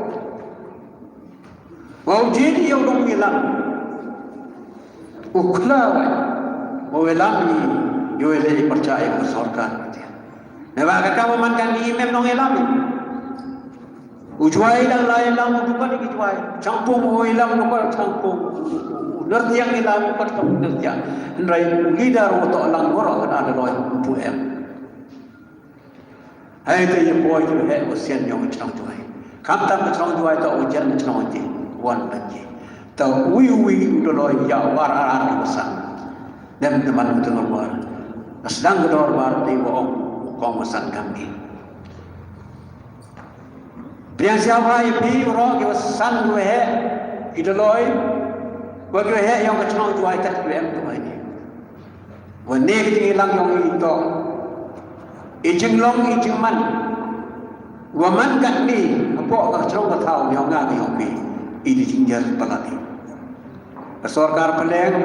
Wa u jin ïa u dong ilang. U khla wa u ilang i ïa u lei pyrchah ïa u sorkar. Ne ba kata wa man kan i mem nong ilang. U Jwai ilang la ilang u dukan i Jwai. Changpung u ilang u dukan Changpung. Nertiang ilang u dukan Nertiang. Hynrei u leader u to lang waroh kan ada loi u pu em. Hai te ïa poi ju heh u sian ïong ka chnong Jwai. Kam tam ka chnong Jwai to u jan ka chnong ji wan ban ji. To wi wi u doloi ïa war ar ar u san. Nem teman u tengor war. Sdang ka dorbar te wa ong u kong u san kam ni. Biang siapa i pi ro ki wa san u heh i doloi. Wa ki wa heh ïong ka chnong Jwai kat ki wa em tu mai ni. Wa ne ka jingïalang ïong i to. I jinglong i jingman. Wa man katni hapoh ka chnong ka thaw ïong nga ka ïong phi. I di jingjar palat i. Ka sorkar pyleng,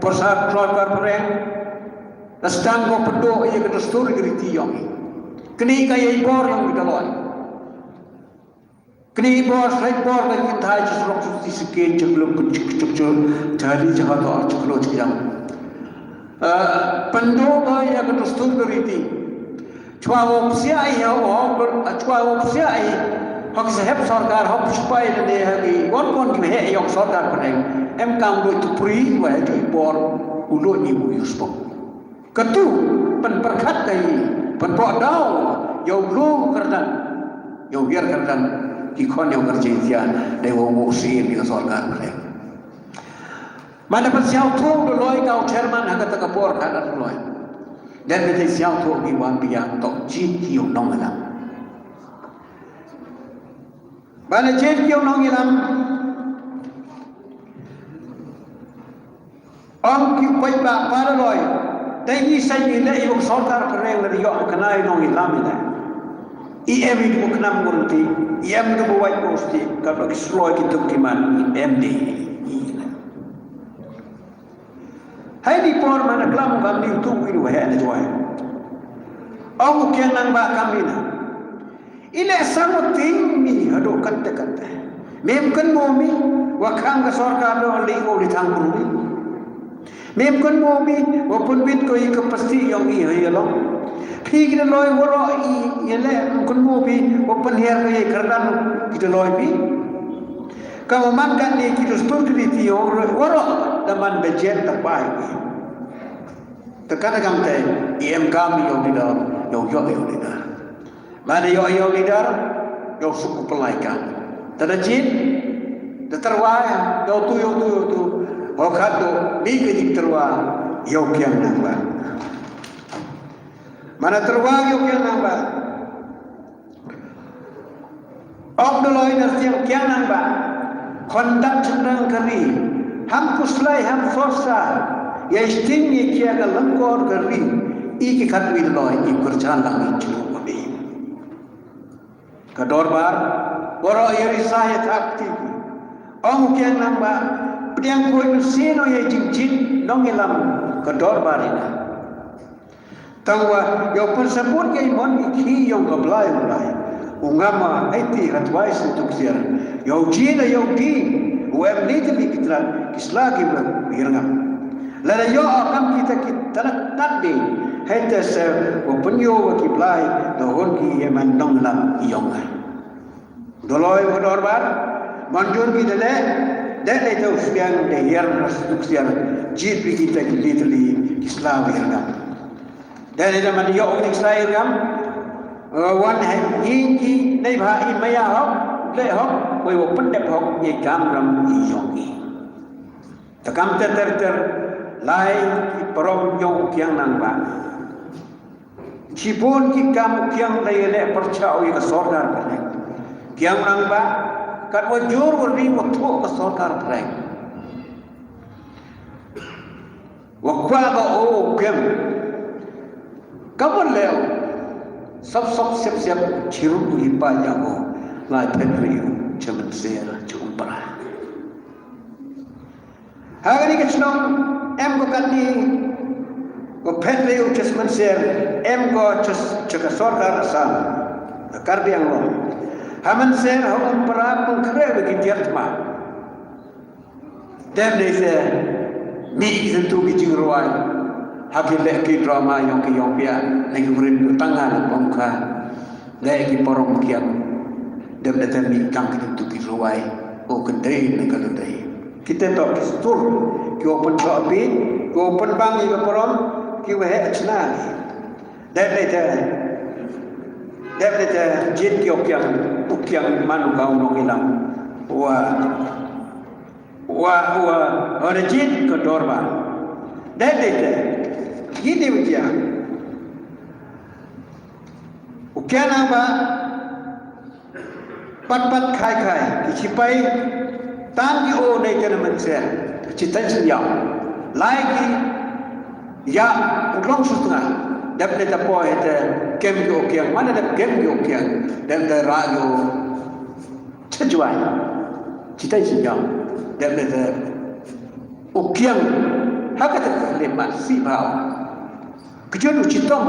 ka sorkar pyleng. Ka sdang ko pynduh ïa ka dustur ka riti ïong i. Kini ka ïa i bor ïong i ka loi. Kini bor, sait bor ka kynthai chi surok chi ti sikin chi klum kun chi chuk chuk. Jali jaha to ar chi klo chi jam. Pynduh ka ïa ka dustur ka riti. Chwa wo psia ai ha wo, chwa wo psia ai. Hok sahep sorkar, hok sipai ne ha ki. Won kon ki he yok sorkar pyneng. Em kam do tu pri wa he tu bor. U lo ni u yus pok. Katu pynpyrkhat ka i pynpoh daw ïa u lu kyrdan ïa u ïar kyrdan ki khon ïa u kyrjai sia dei wa u siem ïa ka sorkar pynleng. Manda pynsiaw thu da loi ka u chairman ha kata ka por ka da loi. Dan ka siaw thu ki wan pia tok jin ki u nong alam. Ba na jied ki ïong nongïalam. Ong ki paidbah, para loi. Dei ngi sait ngi leh ïa u sorkar phareng lada ïoh ka nai nongïalam ïa leh. I em i du khnam ngur ti, i em i du wait ngur ti, ka ba ki sloi ki tuk ki man, i em di. Hai ni por mana klam kam ni tu wi wa he na jwai. Ong u kiang nang ba kam ni na. I leh sang u ting mi haduh katte katte. Mem kynmaw mi wa khang ka sorkar do li u li thang bru mi. Mem kynmaw mi wa pynbit ko i ka pasti yong i ha ïalong. Phi ki da loi waroh i ïa leh kynmaw mi wa pynhiar ko i kyrdan ki da loi mi. Ka wa man kan ni ki dustur ki riti yong waroh da man budget da pai mi. Te kata kam te i em kam ïa u leader, ïa u ïoh ïa u leader. Mane ïoh ïa u leader, ïa u suk u pynlai kam. Te da jied, te tyrwa ïa, ïa u tu, ïa u tu, ïa u tu. Ho khat tu, mi ka jingtyrwa, ïa u kiang nang ba. Mane tyrwa ïa u kiang nang ba. Ong da loi na siang kiang nang ba. Khon dak chynrang ka ri. Ham khuslai ham sorsa. Ïa sting ïa kia ka lyngkor ka ri. I ki khat wi da loi i kyrchan lang i chlu ma bi. Ka dorbar. Waroh ïa risa ïa thap ti. Ong kiang nang ba. Pdiang khuid sino ïa jingjit nongïalam ka dorbar ina. Tangwa, ïa u pynsabut ïa i mon i khie ïong ka Blai u Blai. U ngam ha aiti ha twai sngewthuh ksiar. Ïa u ji na ïa u di, u em ni te ni ki trat, ki sla ki ba, u ïarngam. Lada ïoh kam kita ki trat tat di, hai te se, u pynïoh wa ki Blai, da hon ki ïa man nonglam ïong ai. Doloi u dorbar, manjur ki dele, dele te u sbiang de hiar nas duk siar, jit bi kita ki litli, ki slaw hiar gam. Dele te man yok ni slaw hiar gam, eh, wan hai ing ki, nei bha i maya hok, le hok, koi wo pendep hok, ye gam ram i yong i. Takam te ter ter, lai ki parom yong kiang nang ba. Shibun ki kam u kiang da ïaleh pyrshah ïa ka sorkar pyrshah. Kiang nang ba, kat wa jur wa ri wa thuh ka sorkar pyrshah. Wa kwah ka o u kiang. Ka ban leh, sop sop siap siap, chiru u hi pa ïa o, lai phet ri u, chaman ser, chum pra. Ha kani ka chnong em ko kani ko phet le u chas manser em ko chas chaka sorkar Assam ka Karbi Anglong. Ha manser ha um para pung kre be ki tiar tma. Dem de se mi ki sentu ki jing ruai ha ki le ki drama yong ki yong pia ne ki rin tanga le pung ka. Dei ki parom kiang. Dem da tem ni kang ki tu ki ruai. O kendai na ka kendai. Kita to ki stur. Ki open shop bi. Ki open bang ki parom. Ki wehe achna. Dem da te. Dem da te jit ki okiang. Okiang manu kau nong ilang. Wa. Wa, wa, wa da jit ka dorbar. Dem da te. Gini wajah. U kian nang ba pat pat khai khai ki sipai tan ki o nei kana mense ki tan sin yau lai ki ya u long su tnga dep ne ta poi te kem ki o kiang mana dep kem ki o kiang dep ne ra ki o chajwai ki tan sin yau dep ne ta o kiang ha ka ta le man si bau. Kjut u chitom.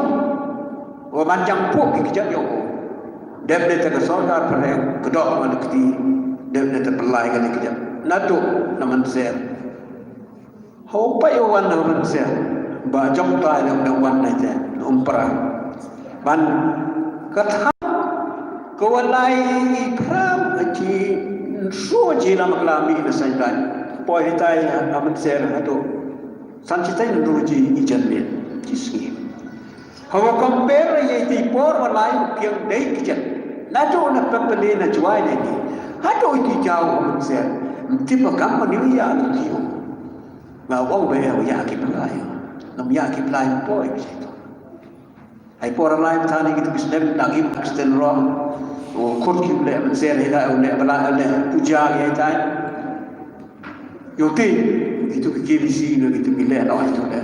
Wa man jang puk ki kjut yong u. Dep ne te ka sorkar pynrek kdok man kti. Dep ne te pynlai ka ne kjut. Natu na man ser. Hau pa yo wan na man ser. Ba jong tai na wan na te. Umpra. Man ka tham. Ka wan lai i pram a chi. Su chi lam kla mi na sai tai. Poi hitai na man ser hatu. San chitai ndu ji i jan miet. Chi sngi. Hawa compare ye ti por wa lai u kiang dei ki jan. Na to na pepele na jwai ne ni. Ha to i ti jaw u men ser. Mti pa kam pa ni ya ni ti. Nga wong be ya ki pelai. Nam ya ki pelai poi ki to. Ai por lai thani ki tu ki snem dang im Kristen rom. U khot ki u leh mynser hi da, u leh bala, u leh puja hi da. Ïoh te, kitu ki K B C na kitu ki leh, law kitu leh.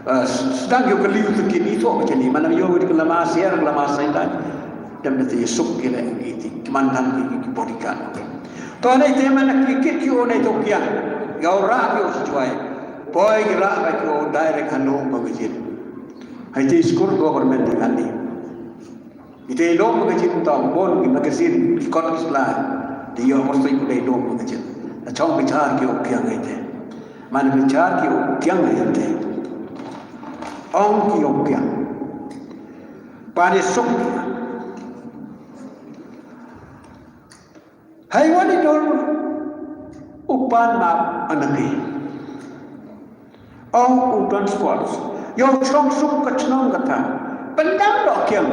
Eh, s-, sdang ïoh ka liu tu ki ni to, ka ni, mana ïoh ki lama siar, lama sai da. Dem da te suk ki leh, ki ti, ki mantan ki, ki bodyguard. To ne te mana ki kit ki o ne to kiang. Ïoh ra ki o shuai. Poi ki ra ba ki o direct hanu ba ki jin. Hai te skur government di kan ni. Ite long magazine tong bon ki magazine ki kot ki sla. Te ïoh mostly ku dei long magazine. A chong bichar ki u kiang ite. Man bichar ki u kiang ite. Ong ki u kiang. Pane suk. Hai wan i dur u pan map anangi. Ong u don sports. Ïoh chong suk ka chnong kata. Pyndam doh kiang.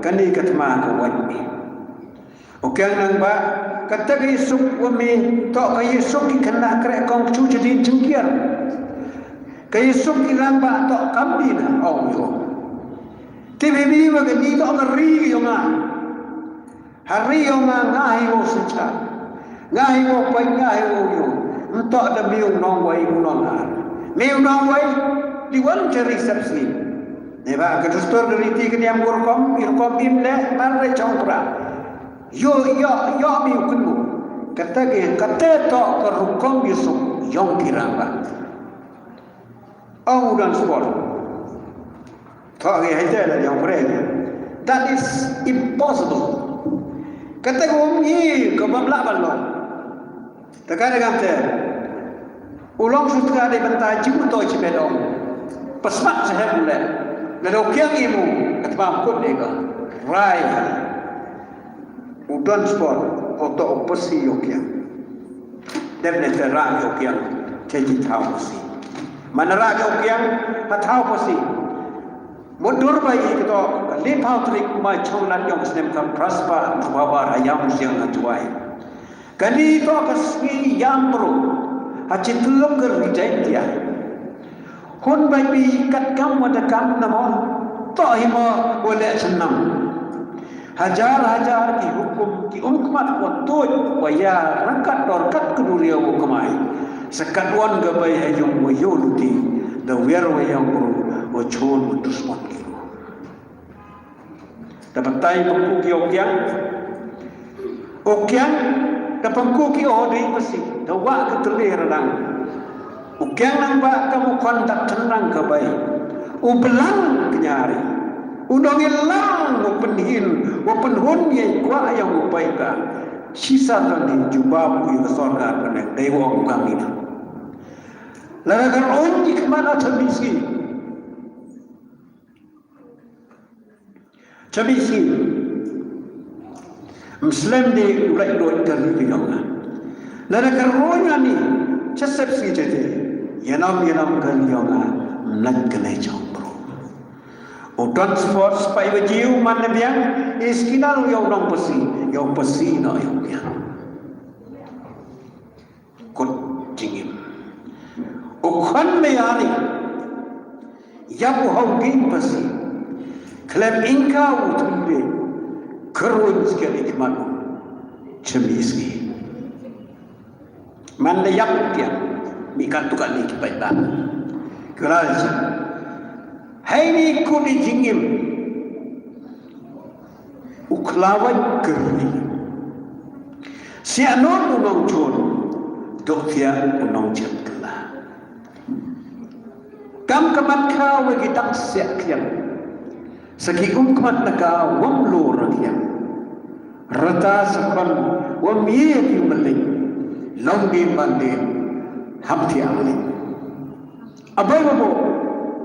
Kane ka thma ka wan mi. U kiang nang ba. Kata ka ïasuk wa mi. Toh ka ïasuk ki khynnah kreh kong chu chadin jingkiar. Ka ïasuk ki nang ba toh kam di na ong ïoh. Ti bi bi wa ka di toh ka ri ïoh nga. Hari ïoh nga nga hi wo syncha. Nga hi wo pait nga hi wo ïoh. Ntoh da miu nong wai u nong ar. Miu nong wai di wan chari sepsi. Ne ba ka dustur da riti ka niam ur kom ir kom im le mar re chong pra. Yo yo yo miu kunu. Kata ke kata toh ka rukom yusuk yong kirang ba. Ong u don sport. Thoh ngi hai te la ïong pyrshah. That is impossible. Kata ka um ngi ka bam lah ban long. Ta ka da ngam te. U long shu ta ka dei ban ta jim u to chi be dong. Pasmat sa hem le. La do kiang imu. Kat bam kut dei ka. Rai. U don sport, u to u pasi ïoh kiang. Dep ne te rah ïoh kiang, te ji thaw pasi. Man rah ïoh kiang, ha thaw pasi. Mudur bai i kito, ka li phaw trik mai chong nan yong snem kam praspa, tu babar hayam siang ha juai. Kani to ka sngi yam bro, ha chitlok ka rijai tia. Hun bai bi kat kam wa da kam na mo, to hi mo wa le chnam. Hajar hajar ki hukum ki umkmat wa tuj wa ya rangkat dor kat keduriaw wa kemai. Sekat wan ga bai ha yung wa yo luti, da wer wa yang bro, wa chun wa dushman ki. Da batai pengku ki u kiang. U kiang, da pengku ki u dei masi. Da wak ka tele radang. U kiang nang ba ka mu kon da tenang ka bai. U belang kenyari. U nong ilang u penhin, u penhun ye kwa yang u bai ka. Sisa ka ni jubab u ka sorkar penang. Dei wa u kami na. Lada ka on ni kemana tebisi. Chabi si. Mslem de ulai doi kali yong nga. Lada ka roi nga ni chasep si chete. Yanam yanam kali yong nga. Mlat kali chong bro. U don sport spai bajiu man na biang. Iskinal yong nong pasi. Yong pasi no yong biang. Kut jingim. U khon me yani. Yap u hau ding pasi. Khlem ingka u thumbe. Kerun skia ikman. Chemi ski. Man da yap u kiang. Mi kan tukar ni kipai ba. Kira jing. Hai ni kut jingim. U khlawai kyrni. Siah non u nong chun. Dok siah u nong chet kela. Kam kamat kha we ki tak siah kiang. Saki um kamat naka wam lo ra kiang. Rata sakon wam ye ki malik. Long di mandi. Ham tiang malik. Abai babo.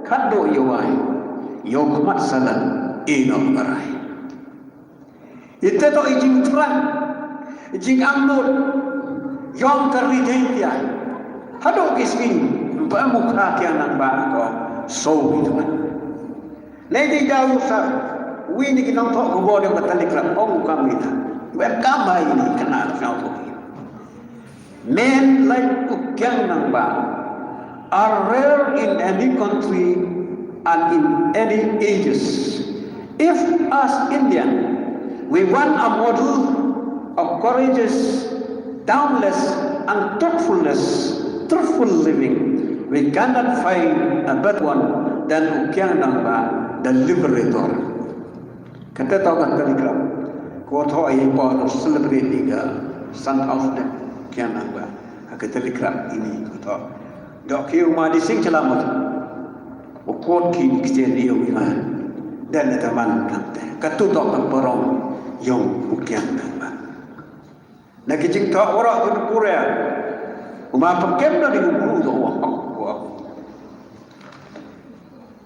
Khat do yowai. Yow kamat salan. Ino ngarai. Ite to i jingthrang, i jingangnud, yong ka ri dei tia. Haduh ki sngi, ba mukha kia nang ba ko, so i tuan. Nei dei daw sa, wi ni ki nong thok ko bo de ka tali kra ong kam ni ta. Web kam bai ni kana ki nong thok. Men like u kiang nang ba are rare in any country and in any ages. If as Indian, We want a model of courageous, dauntless, and truthfulness, truthful living. We cannot find a better one than U Kiang Nangbah, the liberator. Kata tau kan telegram. Ko tho ai po no celebrate ni ga Sun House ne Kiang Nangbah. Ka telegram ini ko tho. Dok ki uma di sing chalamat. U kot ki ni kiten ni u ima. Dan na taman kante. Katu tau kan porong yong U Kiang Nangbah. Na ki jingthoh waroh ki pura. Uma pengkem na di U Guru tau wah.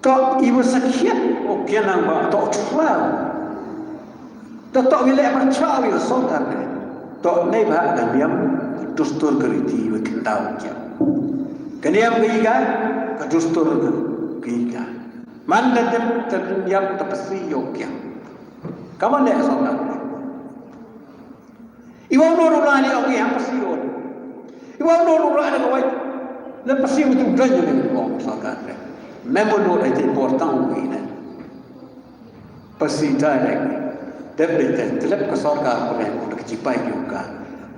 Tau iwa sakhiat U Kiang Nangbah tau chwa. Tau tau wile percha wile songkar ne. Tau nei ba ka niam dustur ka riti wa kendau kia. Ka niam ka iga ka dustur ka iga. Man da tem ta niam ta pasi yo kia. Kaman ne songkar ne. Iwa no rula ni ong i hang pasi on. Iwa no rula ni kawai. Le pasi utu dan ni ong saka. Memo no ai te important wi ne. Pasi direct. Dep de te telep ka sorkar ko ne ko ki chipai yu ka.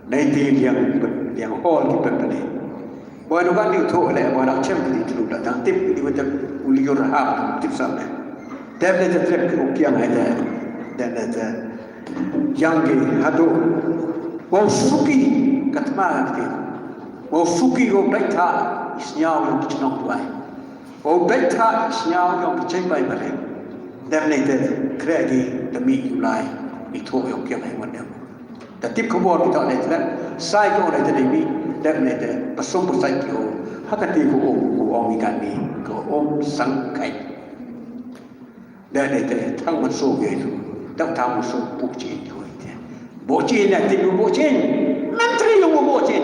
Nai te liang liang hall ki pepene. Boi no kan ni utho le boi nak chem ki tu da tang tip ni wajah uliur hap tip sam ne. Dep de te telep ki U Kiang ai te. Dep de te Yang ki hadu. Wow suki katma ki. Wow suki wow dai tha isnyaw yung ki chnong tuai. Wow dai tha isnyaw yung ki chai bai bare. Dem ne te kre ki te mi yu lai. I tho yung kiang ai wan dem. Ta tip khubor ki tho ne te sai ko ne te ne mi. Dem ne te pasum pasai ki o. Hakati ko o ko ong mi kan ni ko om sang kai. Da ne te thang man so ge tu. Dang thang man so bu chi tu te. Bu chi na ti bu chi. Man tri lu bu chi.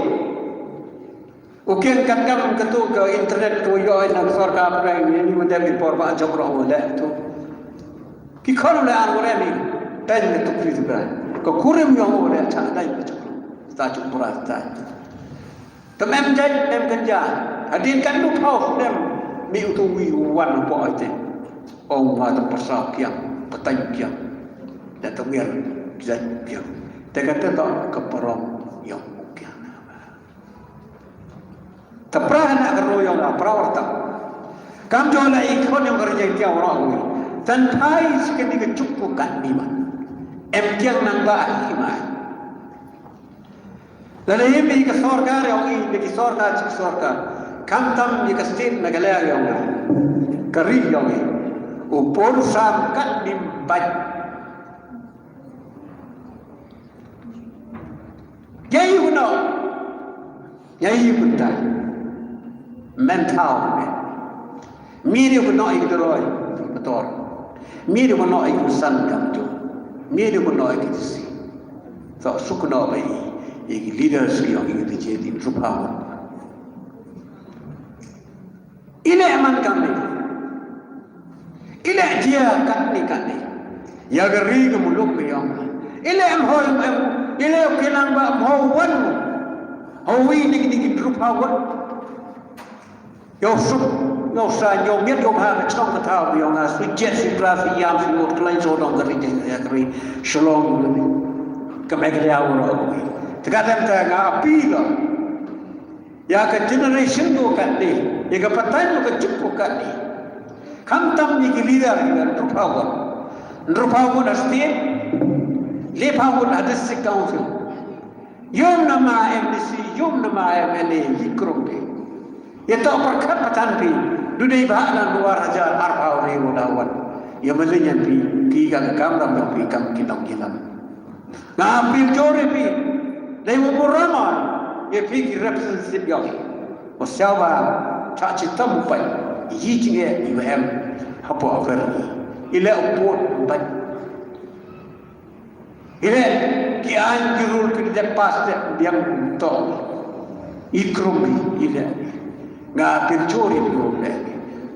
U ken kat kam ka tu ka internet tu yo na sorkar prai ni ni man da mi por ba jok ro le tu. Ki khon le an re mi. Tan ne tu kri tu ba. Ko kurim yo le cha dai ba jok. Ta chu pura ta. Te mem jait mem kynja. Hadien kan nu phaw dem mi utu wi wan po ai te. Ong ma te pasa kiang, patang kiang. Da te wiar jait kiang. Te ka te to ka parom yong kiang. Te pra na ka ro yong pra warta. Kam jo la i khon yong ka rejeng kiang ro wi. Tan thai sikeni ka chuk ko kan ni ma. Em kiang nang ba hi ma. Lada ïa ka sorkar ïong i, ïa ki sorkar, chi sorkar. Khamtam ïa ka state na ka lyer ïong i. Ka ri ïong i. U por sam kat nim bait. Ïa i u no. Ïa i u ta. Mental. Miri ko no ik doroi pator. Miri ko no ik san kam jo. Miri ko no ik si. So suk no ba i ik leaders ki ong ik je din trupa. Ile man kam ni. Ile jia kat ni kat ni. Ya ga ri ga muluk ki ong. Ile em hoi em. Ile kilang ba em hoi wan. Hoi ni ni trupa wan. Yow suk, yow sa, yow miet, yow bha, ka chong ka thaw, yow nga, sui jet, sui pra, sui yam, sui ngot, ka lain so dong, ka ri jeng, ya ka ri, Shillong, ka Meghalaya, wa ro, ka wi. Te ka dem te nga appeal, ya ka generation ko kat ni, ya ka patan ko ka juk ko kat ni. Khamtam ni ki leader, ya ka ndruphaw ko. Ndruphaw ko na state, lephaw ko na district council. Yum nama M D C, yum nama M L A, yi krum phi. Ye to pyrkhat patan phi. Du dei ba na dua hajar arphaw re wala wan. Ye malian phi, ki ka kam ram phi kam ki tong ki lam. Nga pil jore phi. Dei wo burama. Ye phi ki representative yo. Wo siawa cha chi tam pai. Yi jinge yi em. Hapo afer. Ile upot pai. Ile ki aiñ ki rule ki dep pass de biang to. I krum i ile. Nga pil chori pil le.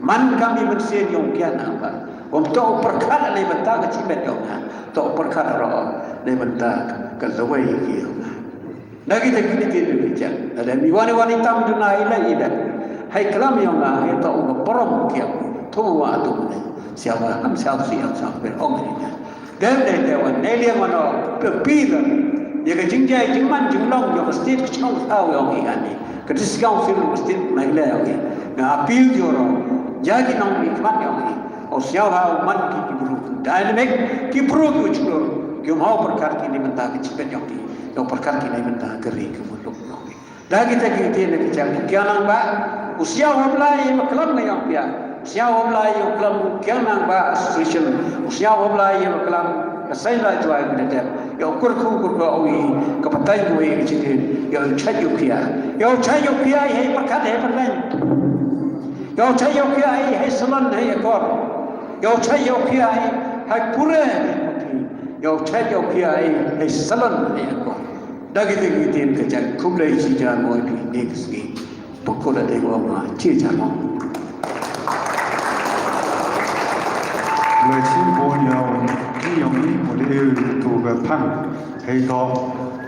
Man kam i man sen yong kian apa. Om to perkhat le benta ka chimet yong nga. To perkhat ro le benta ka lawai ki yong nga. Na kita kini kini bichang. Ada mi wani wani tam duna ile ile. Hai kelam yong nga hai to u parom kiam. Tu wa tu ne. Siapa ham siapa siapa siapa ong ini. Dep dei te wan ne liang wan o pe pi la. Ïa ka jingjai jingman jinglong jong ka state ka chnong ka thaw yong i ani. Ka district council ka state Meghalaya yong i. Nga appeal jong ro. Ïa ki nongmihkhmat yong i. U sñiawbha u man ki ki bru dynamic ki bru ki u chlur. Ki um haw pyrkhat ki ne mynta ka jingpeit yong i. Ïa u pyrkhat ki ne mynta ka ri ka muluk yong i. Da kita ki ktien ki jang ki kiang nang ba. U sñiaw ha Blai ïa ba klam nga ïong pia. U sñiaw ha Blai ïa ba klam kiang nang ba association. U sñiaw ha Blai ïa ba klam ka sai la jwai ki da dep. Ïa u kur ku kur ku u i ka patai ku i ki jingin. Ïa u chai ïa u kia. Ïa u chai ïa u kia i hei pakat hei patai. Ïa u chai ïa u kia i hei salon hei akor. Ïa u chai ïa u kia i hei pure hei pati. Ïa u chai ïa u kia i hei salon hei akor. Da ki te ki tin ka jan kum dei chi jan mo ki ne ki ski. Pokok da te ko ma chi jan mo. Wei chi bo ïa u ki yong ni mo de tu ka pang. Hei to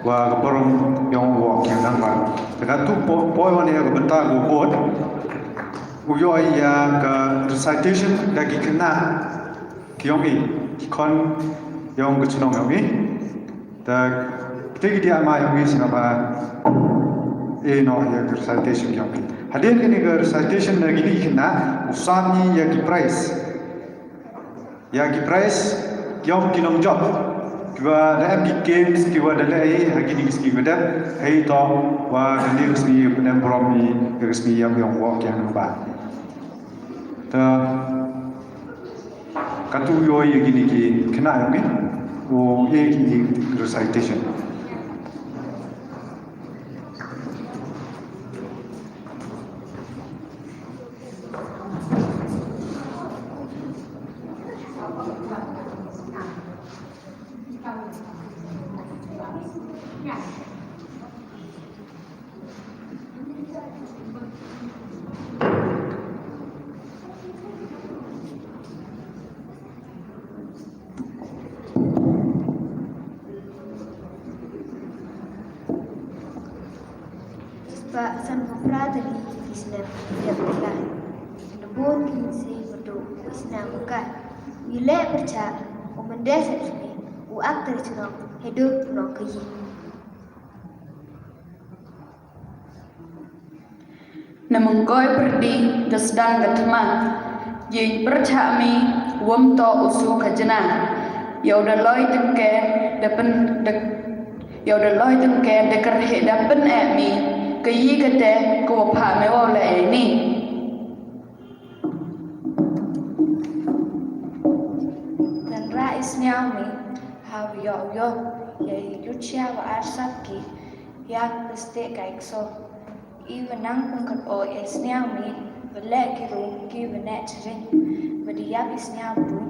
wa ka borom yong wo ki nang ba. Ka tu po po wa ne ka benta ko bot. U yo ïa ka recitation da ki kena ki yong i ki kon yong ka chnong yong i. Da kita ki dia ma yong i sna ba e no ïa ka recitation yong i. Hadien kini ka recitation na kini kena u sam ni ïa ki prize. Ïa ki prize yong ki nongjop. Kiwa da em ki games kiwa da leh ha kini ki sngi kiwa dep. Hei to wa kani ka sngi ka em brom ni ka sngi yong yong wok yang ba. Ta katu yo ye kini ki kena yong ni. O ye kini recitation. Spah sanphew phra tylli ki snem ïa pyrshah. Nabun ki mynsiem bad u isnam u kai. U ïaleh pyrshah u mynder sep snem u ak tari chnong haduh nong kayi. Na mengkoi pyrdi da sdang ka thma. Ïing pyrchah mi wym to u su khajna. Ïa u da loi tyngke da pyn da ïa u da loi tyngke da kyrheh da pyn eh mi. Ka yi ka te ka wa phah me wa u leh ei ni. Tynrai sniaw mi ha u ïoh u ïoh ïa i Lucia wa arsap ki ïa ka stieh ka ikso. I wa nang pynkat o e sniaw mi wa leh ki ru ki wa neh chring wa di ïap i sniaw bru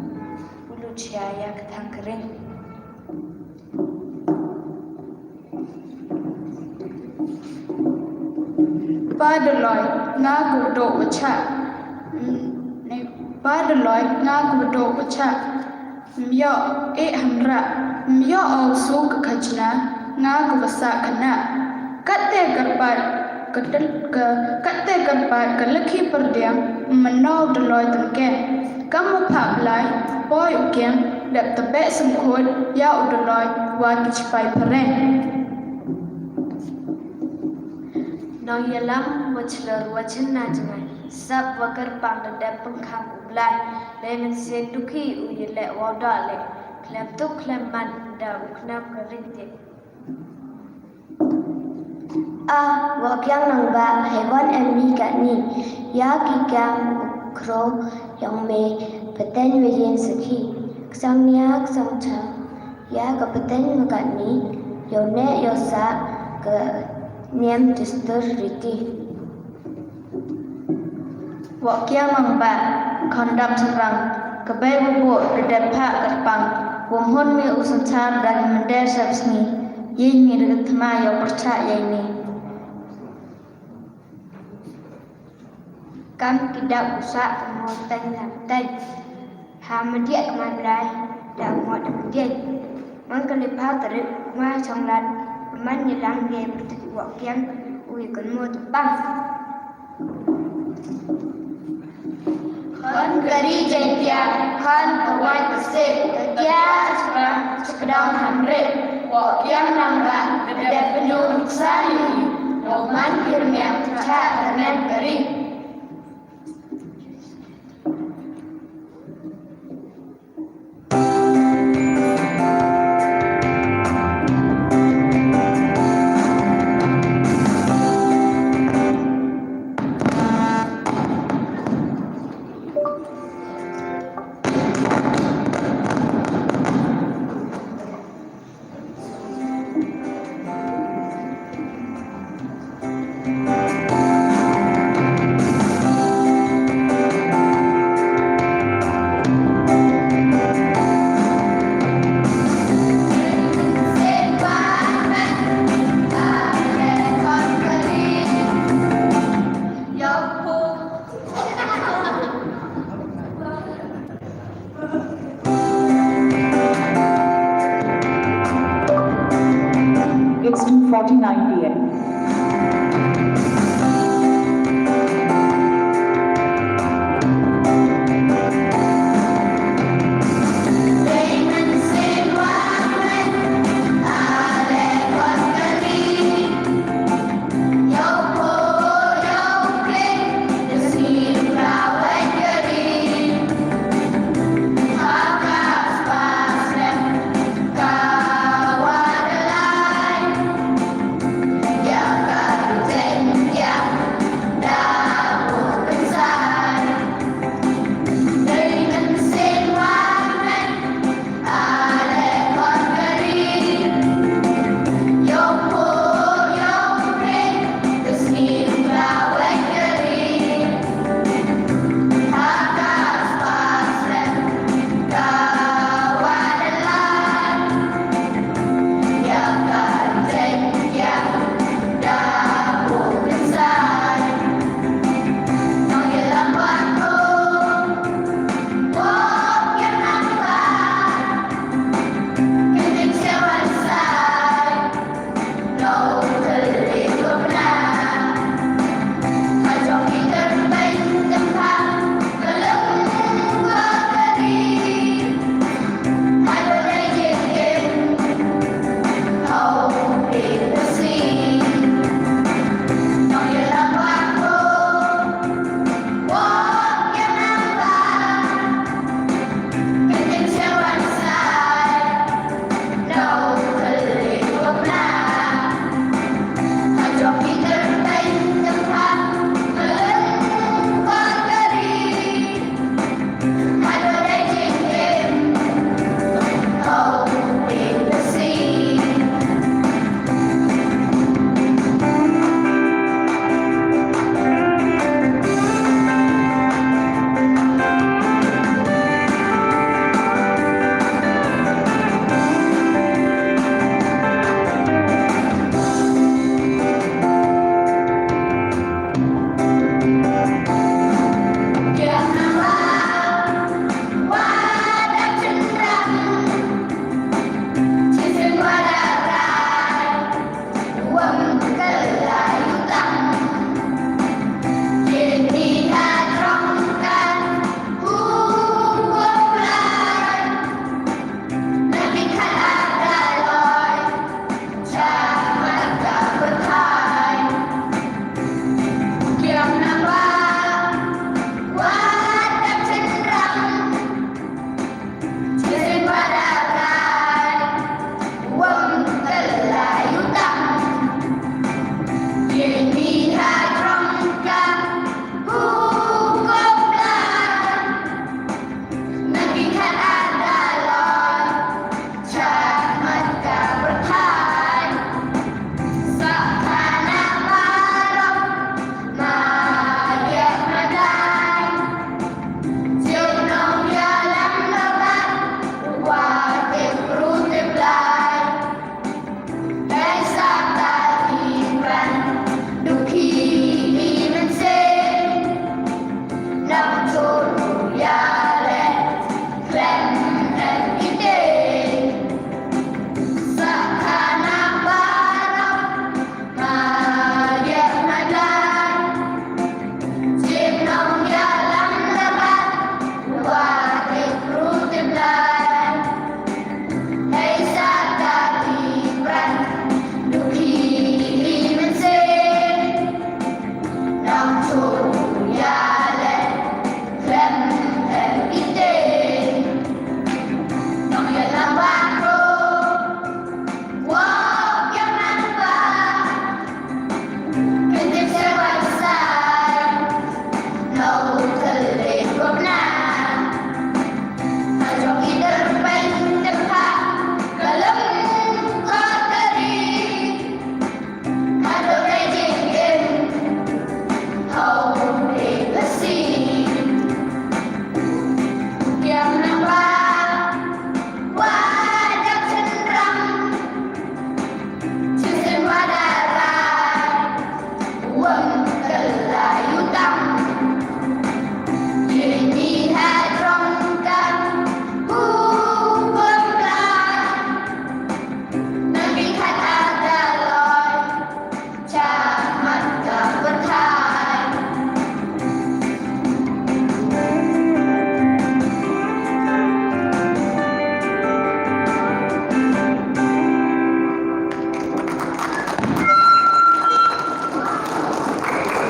u Lucia ïa ka thang kring. Pa Doloi, nga ka wdoh wa chah. Mm, ne, Pa Doloi, nga ka wdoh wa chah. Ym ïoh eh hynrah, ym ïoh aw su ka khajna, nga ka wa sah khynnah. Katte kyrpad ka dal-, ka, katte kyrpad ka lykhi pyrdiang, ym mynno u Doloi tyngke. Kam u phah Blai, poi u kiang, dep tebeh sngkhut, ïa u Doloi, wa ki chipai phareng. Nongïalam wa chlur wa chynna jngai, sap wa kyrpang da dep pynkham u Blai, dei mynsiem dukhi u ïaleh wa u doh leh, khlem tuk khlem man da u khnam ka ring tip. Ah, wa kiang nang ba, hei wan em mi katni. Ïa ki kiang u khro yong me, pateng me yin sakhi. Ksang nia, ksang cha. Ïa ka pateng me katni, yow neh yow sah, ka niam dustur riti. Wa kiang nang ba, khondap sarang, ka bei wa bo, da dep phah kyrpang, wa hun mi u synchar da ki mynder sep sngi, ïing mi da ka thma yow pyrchah ïa ini. Kam ki dap u sah ka mo teng na teng. Ha madiah ka mai Blai da mo da madiah. Man ka lipha tarik ma chong lad man ni lang ye bertik wa kiang u ye kan mo tepang. Khon Ka ri Jaiñtia, khon ka wait ka sep, ka kiar ka sdang, ka dang hanrep, wa kiang nang ba, ka dep pynjur sa yu yu, wa man kir miang, cha ka nem ka ri. It's two forty-nine p m.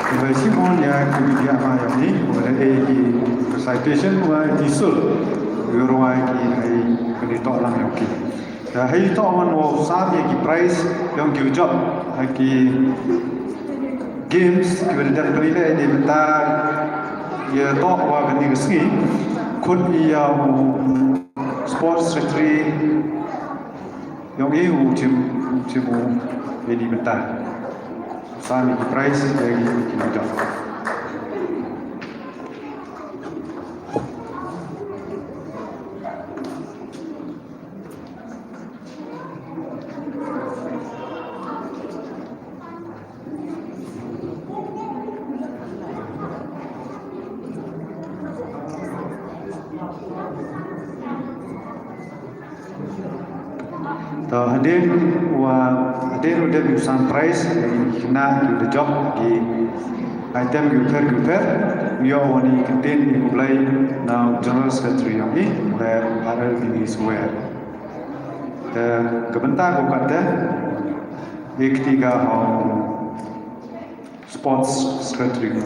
Khublei shibun ïa ki media ma ïa ki, wa da ei ki citation wa ki sul, ïa rwai ki hei kani to lang ïa ki. Da hei to wan wa sam ïa ki prize ïa ki u jop ha ki games ki wa da dep kani le ni mynta ïa to wa kani ka sngi. Khut ïa u sports secretary ïa u, u chim, u chim u ïa ni mynta. Sam ïa ki prize ïa ki, ki mynta. To hadien wa, hadien u dep u sam prize, ïa ki khynnah ki da jop ki item ki u pher ki u pher, ïa u wan ïa ki ktien ki khublei na u General Secretary ïa ki, u Herr Harel Bini Suwer. Te ka bynta ko kata, ïa kti ka ha u Sports Secretary.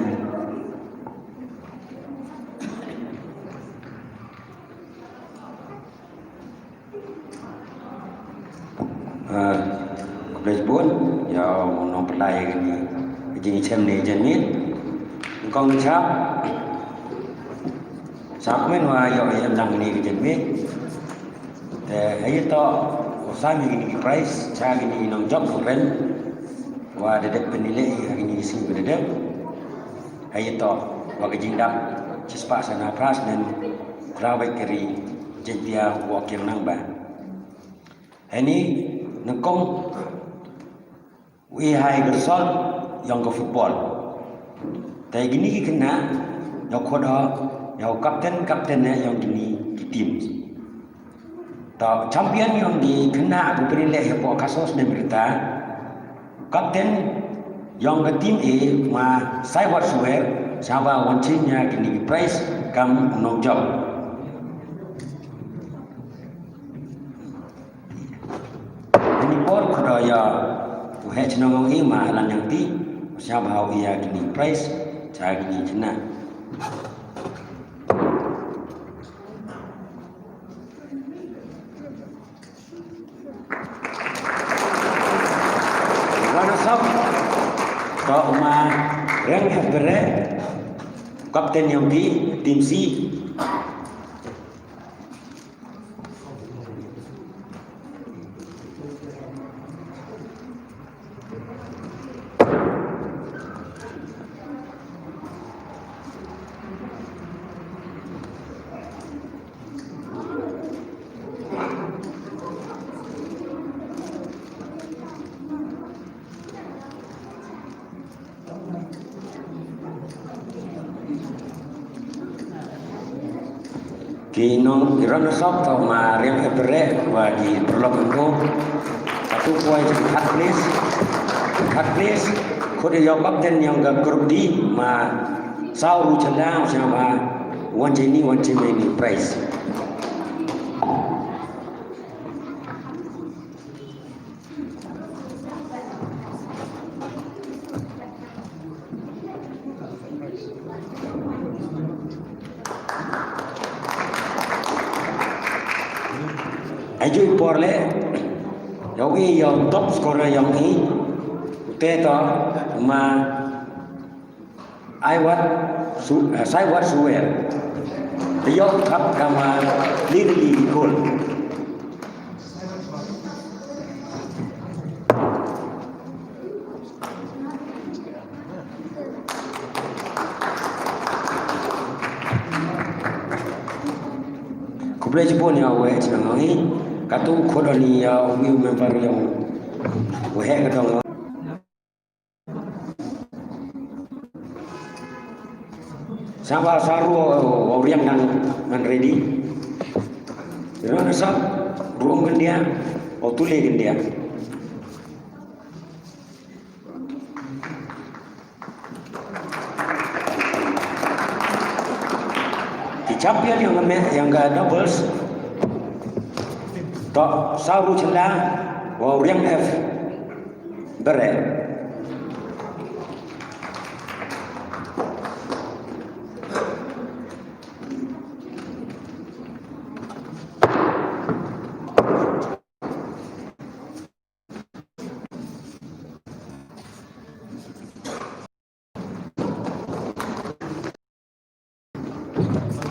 Ah, khublei shibun ïa u nongpynlait ïa kane ka jingïashem ne jingmih. Kong Chap, sa kmen wa ïoh ïa em dang kane ka jingmih. Te hei to u sam ïa kine ki prize sha kine ki nongjop nongkren wa da dep pynleit ha kine ki sngi ba da dep. Hei to wa ka jingdap shispah sha na phra snem, khlaw bad ka ri Jaintia wa kiang nang ba. Hei ni nyngkong u i hai ka result ïong ka football. Te kine ki khynnah ïa u khot ha ïa u captain, captain ne ïong kine ki team. Ta champion ïong ki khynnah ba pynleit hapoh ka snem mynta. Captain ïong ka team A ma Saiwat Suwer, sha ba wan chim ïa kine ki prize kam u nongjop. Ini por khuda ïa u heh chnong ong i ma Alan Jangti, sha ba u ïa kini prize, sha kini jina. Runners up, ka u ma Reng F Bere, captain ïong ki, team C. Ki nong, ki runners up, to ma Reng F Bere wa ki paralok ko. Atu poi ki third place. Third place, khot ïa u captain ïong ka group D, ma Saw Ruchala, sha ba wan jini, wan jini prize. Ai ju i por le, ïa u i ïa u top scorer ïong i, u te to ma Aiwat Su, eh, Saiwat Suwer. Te ïoh thap kama Lili Kol. Khublei chibun ïa u waheh chnong ïa ngi. Katto khot ïa u member ïa u waheh ka dong. Sngewbha sa ruh u riang dang ngan ready. Ruh na sap ruh kyndiah, u tule kyndiah. Ki champion ïa nga me, ïa nga doubles. To, Saru Chela, wa Riang F. Bere.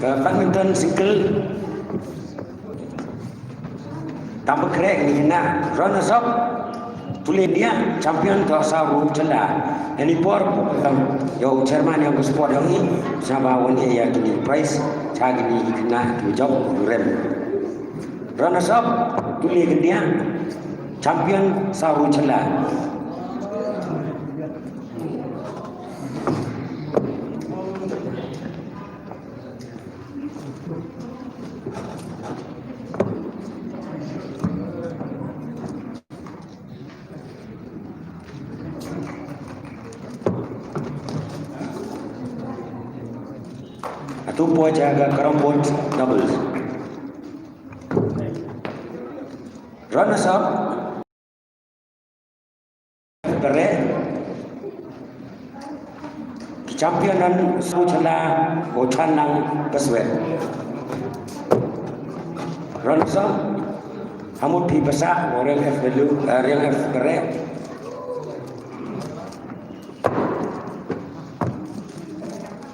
Ka badminton single. Tam ba khreh ngi na runners up. Tule India champion to Saru Chela. Ini por, um, ïa u chairman ïa u sport ïa ngi, sngewbha wan ïa kine prize, cha kine khynnah ki jop rem. Runners up, Tule India champion Saru Chela. Atu poi cha ka carrom board doubles. Runners up. Bere. Ki champion nan Saru Chela, u Chanang Beswet. Runners up, Hamut P Pasa, u Riang F W, eh, Riang F Bere.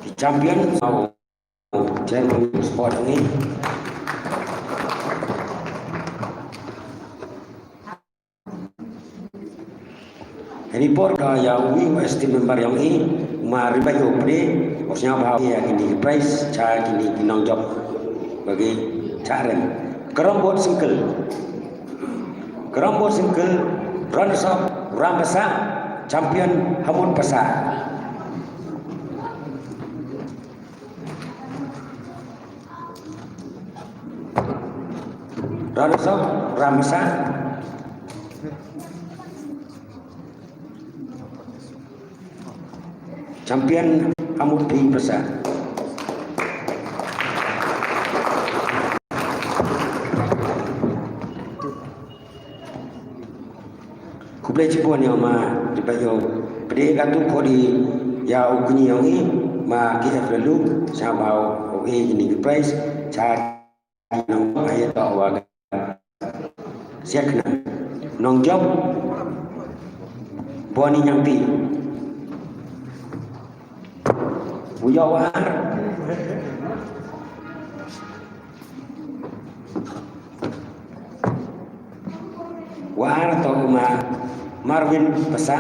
Ki champion, Chairman Sport ngi. Ini por ka ïa u esteemed member ïa ngi, ma riba ïa u pde, u sngewbha ïa kini prize, cha kini ki nongjop. Bagi cha rem. Carrom board single. Carrom board single, runners up, Ram Pasa, champion, Hamut Pasa. Runners up, Ram Pasa. Champion, Hamut P Pasa. Khublei chibun ïa u ma, dei ba ïa u pdeng katto khot ïa u kñi ïa u ngi, ma ki F L U, sngewbha u ïa kini ki prize, cha nong ai to wa ka siak na nongjop Boni Ñiangti. U ïa u ar. Wa ar to u ma Marvin Pasa.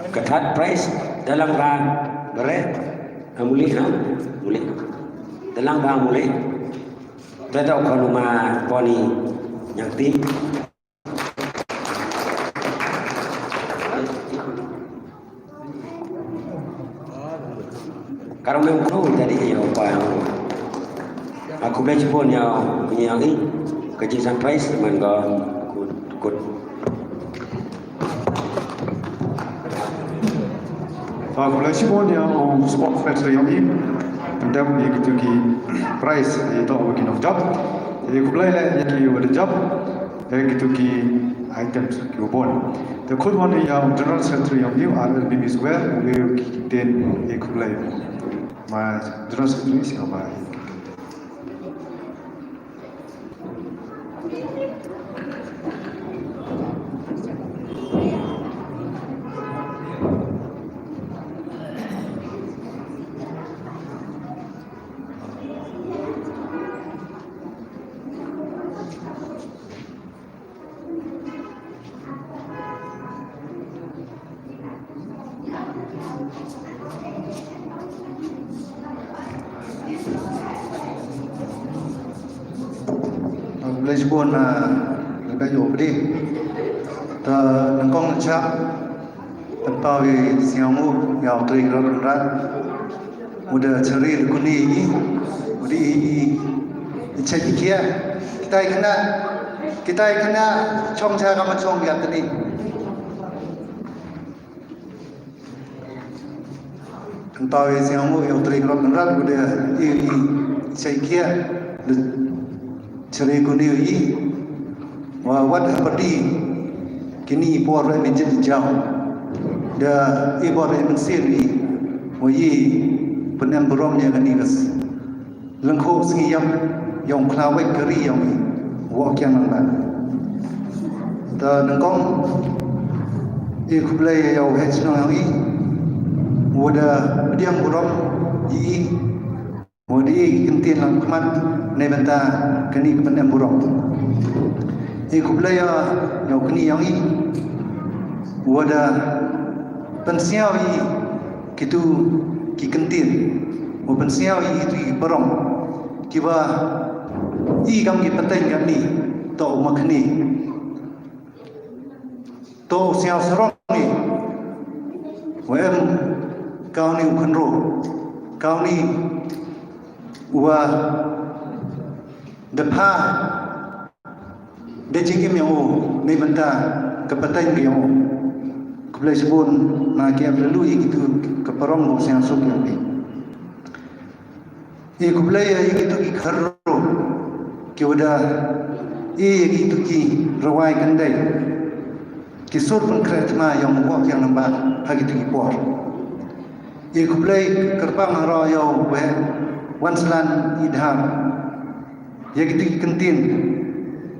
Ka third prize, Dalang Ba Bere, ha, muli na, muli. Dalang Ba muli. Te da u khon u ma Boni Ñiangti. Ka rong mem ko jadi ïa u pa. Aku bej pun ïa, ïa i. Ka jingsan prize man ka kut, kut. Aku bej pun ïa u sport fest ïa i. Pendam ïa kitu ki prize ïa to ki nongjop. Ïa ku blai le ïa ki wa da jop. Ïa kitu ki items kiba bun. Te khut wan ïa u General Secretary ïa u R L B Miss Wear, u ïa ki ktien ïa khublei. Ma General Secretary sngewbha. Shibun, ah, lada ïoh pdeng. Ta nyngkong nyngkong, pynpaw ïa i sngewbha ïa u Trai Kynrad Kynrad. U da chari da kuni i, u da i, i, i chait i khiah. Kita i khynnah, kita i khynnah, chong cha ka ma chong ïa tani. Pynpaw ïa i sngewbha ïa u Trai Kynrad Kynrad, u da i, i chait i khiah, da chari kuni i. Wa wat ha pyrdi kini i por re mi jit i jaw. Da i bor re mynsiem i. Wa i pynem burom ïa kani ka s-, lyngkhuh sngi ïap, ïa u khlawait ka ri ïa u, u Woh Kiang Nangbah. Ta nyngkong, i khublei ïa u heh shnong ïa u, u da pdiang burom ïa i, u da i kyntien lang khmat na bynta kani ka pynem burom. I khublei ïa, ïa u kni ïa u, u da pynsngew ïa i kitu ki kyntien, u pynsngew ïa i kitu ki burom, kiba i kam ki pateng kani, to u ma kni. To u sngewsarong i, wa em kawni u khynroo, kawni u wa da pha da jingim ïa u, na bynta ka pateng ïa u. Khublei shibun, nga kyrpad ïa u, ïa kitu ka burom u sngewsuk ïa u. I khublei ïa kitu ki khynroo, ki wa da i ïa kitu ki rwai kyndai, ki sur pynkhreh thma ïa u Woh Kiang Nangbah ha kitu ki por. I khublei kyrpang ruh ïa u Waheh Wanslan Idhar, ïa kitu ki kyntien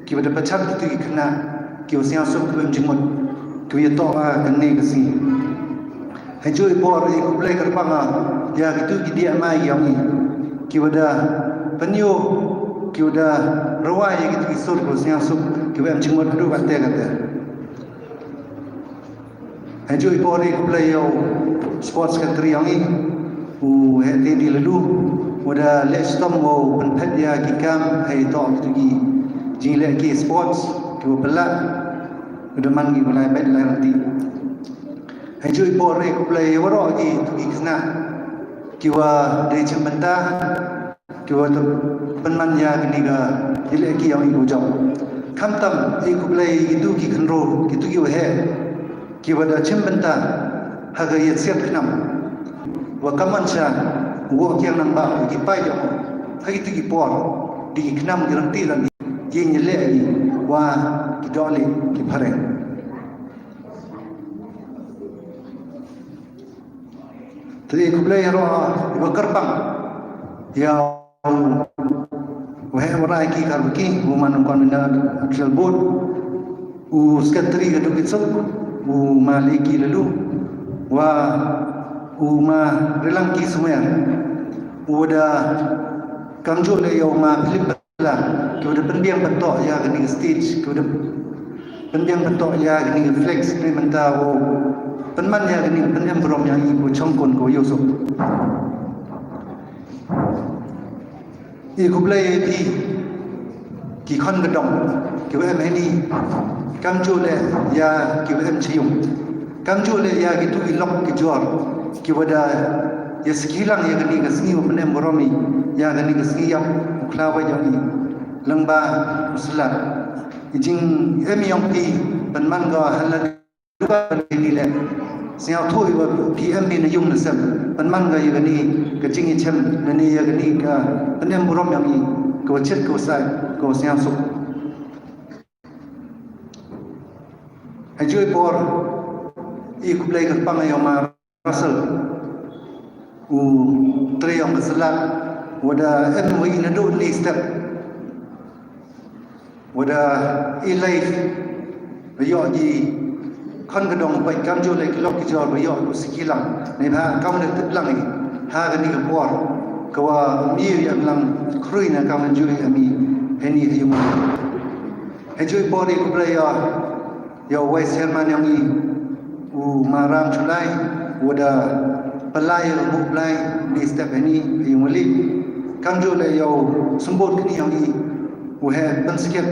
ki wa da pyrshah kitu ki khynnah ki wa sngewsuk, ki wa em jingmut, ki wa ïatoh ha kane ka sngi. Hajrong i por i khublei kyrpang ïa kitu ki dei mai ïa ngi, ki wa da pynïoh, ki wa da rwai ïa kitu ki sur ki wa sngewsuk, ki wa em jingmut haduh katta katta. Hajrong i por i khublei ïa u Sports Secretary ïa ngi, u Heh Teddy Laloo, u da leh shitom u pynphet ïa ki kam, hei toh kitu ki jingleh ki sports ki wa pynlah, u da man ki wa lai beit lai ranti. Hajrong i por i khublei ïa waroh kitu ki khynnah ki wa dei shim bynta, ki wa da pynman ïa kani ka, i leh ki ïa ngi u jop. Khamtam i khublei ïa kitu ki khynroo, kitu ki waheh, ki wa da shim bynta ha ka ïasiat khnam. Wa ka man sha u Woh Kiang Nangbah, ki paid ïa u ha kitu ki por, dei ki khnam ki ranti, ranti ki ïaleh, wa ki dohlieh ki phareng. Te i khublei ruh i wa kyrpang ïa u Waheh Warai ki kar ki, u man u convener Athletic Board, u secretary ka Dukit Suk, u ma Leki Lalu, wa u ma Rilang ki Sumer, u da kamjooh leh ïa u ma Philip la, ki wa da pynbiang pyntoh ïa kani ka stage, ki wa da pynbiang pyntoh ïa kani ka flex, kani mynta u pynman ïa kani ka pynem burom ïa i, u chongkun ko Yusuf. I khublei ïa ki, ki khon ka dong, ki wa em heini, kamjooh leh ïa ki wa em chayung. Kamjooh leh ïa kitu ki lok ki jor, ki wa da ïa sakhi lang ïa kani ka sngi wa pynem burom i, ïa kani ka sngi ïap u khlawait ïa ngi, lyngba u slad. I jingim ïong phi pynman ka ha la duka ni leh. Sngewthuh i wa phi em phi na yung na sem, pynman ka ïa kani ka jingïachem, na ni ïa kani ka pynem burom ïa ngi, ka wa chit ka wa sai, ka wa sngewsuk. Hajrong i por i khublei kyrpang ïa u ma Russell, u trai ïong ka slad, wa da em wa i naduh ni step, wa da i life, wa ïoh ki khon ka dong, peit kamjooh leh ki lok ki jor, wa ïoh u sakhi lang. Ni ha kam ne tip lang i ha kani ka por, ka wa mi ïa lang khrui na kam jooh i ami heini ha yung. Hajrong i por i khublei ïa ïa u Vice Chairman ïong i, u ma Ram Shullai, wa da pynlait ïa u Blai ni step heini ha yung Wali. Kamjooh leh ïa u Symbud kni ïong i, u Heh Pynskhem,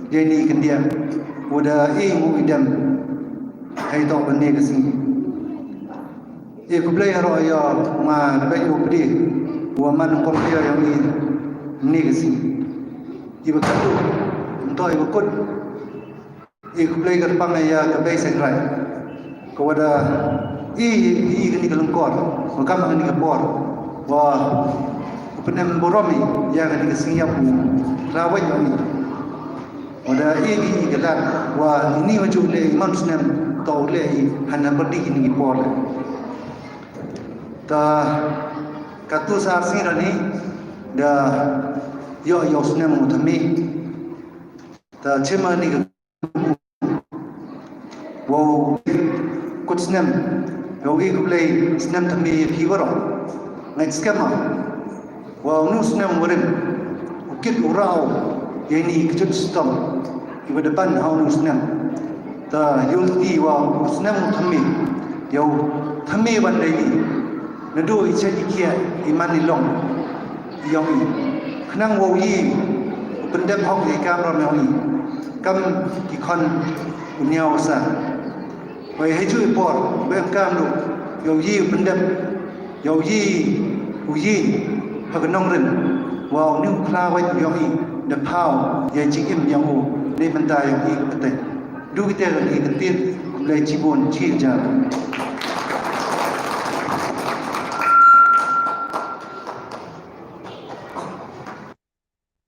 Ïa ini i kyndiah wa da i ngu i dem ha ito bynne ka sngi. I khublei ha ro ïa ma da bad u pdi wa man kong pia ïa ini ka sngi. Iba katu nto iba kut. I khublei ka pang ïa ka bei Sengrai. Ka wa da i i kani ka lengkor wa kam kani ka por wa u pynem burom i ïa kani ka sngi ïa u la wai ïa i. Wa da i i ka lat wa ini wa ju le i man snem to le i hana berdi kini ki por. Ta katu sa sngi rani da ïo ïo snem u tami. Ta chima ni ka wow kut snem wow i khublei snem tami phi waro. Ngai skema wow nu snem warin u kit u rau ïa ini kjut stom iwa da ban ha u nu snem. Ta yul ti wow u snem u tami yow tami wan dei i nadu i chet i kia i man i long. Yong i khnang wow i u pyndep hok i kam ram yong i kam ki khon u niaw sa. Wei hei ju i por wei ang kam lu yow i u pyndep yow i u i ha ka nongrin. Wow ni u khla wei yong i da phaw ya jing im yong u ne mynta yong i ka te du ki te i ka tir. Khublei chibun chi jar.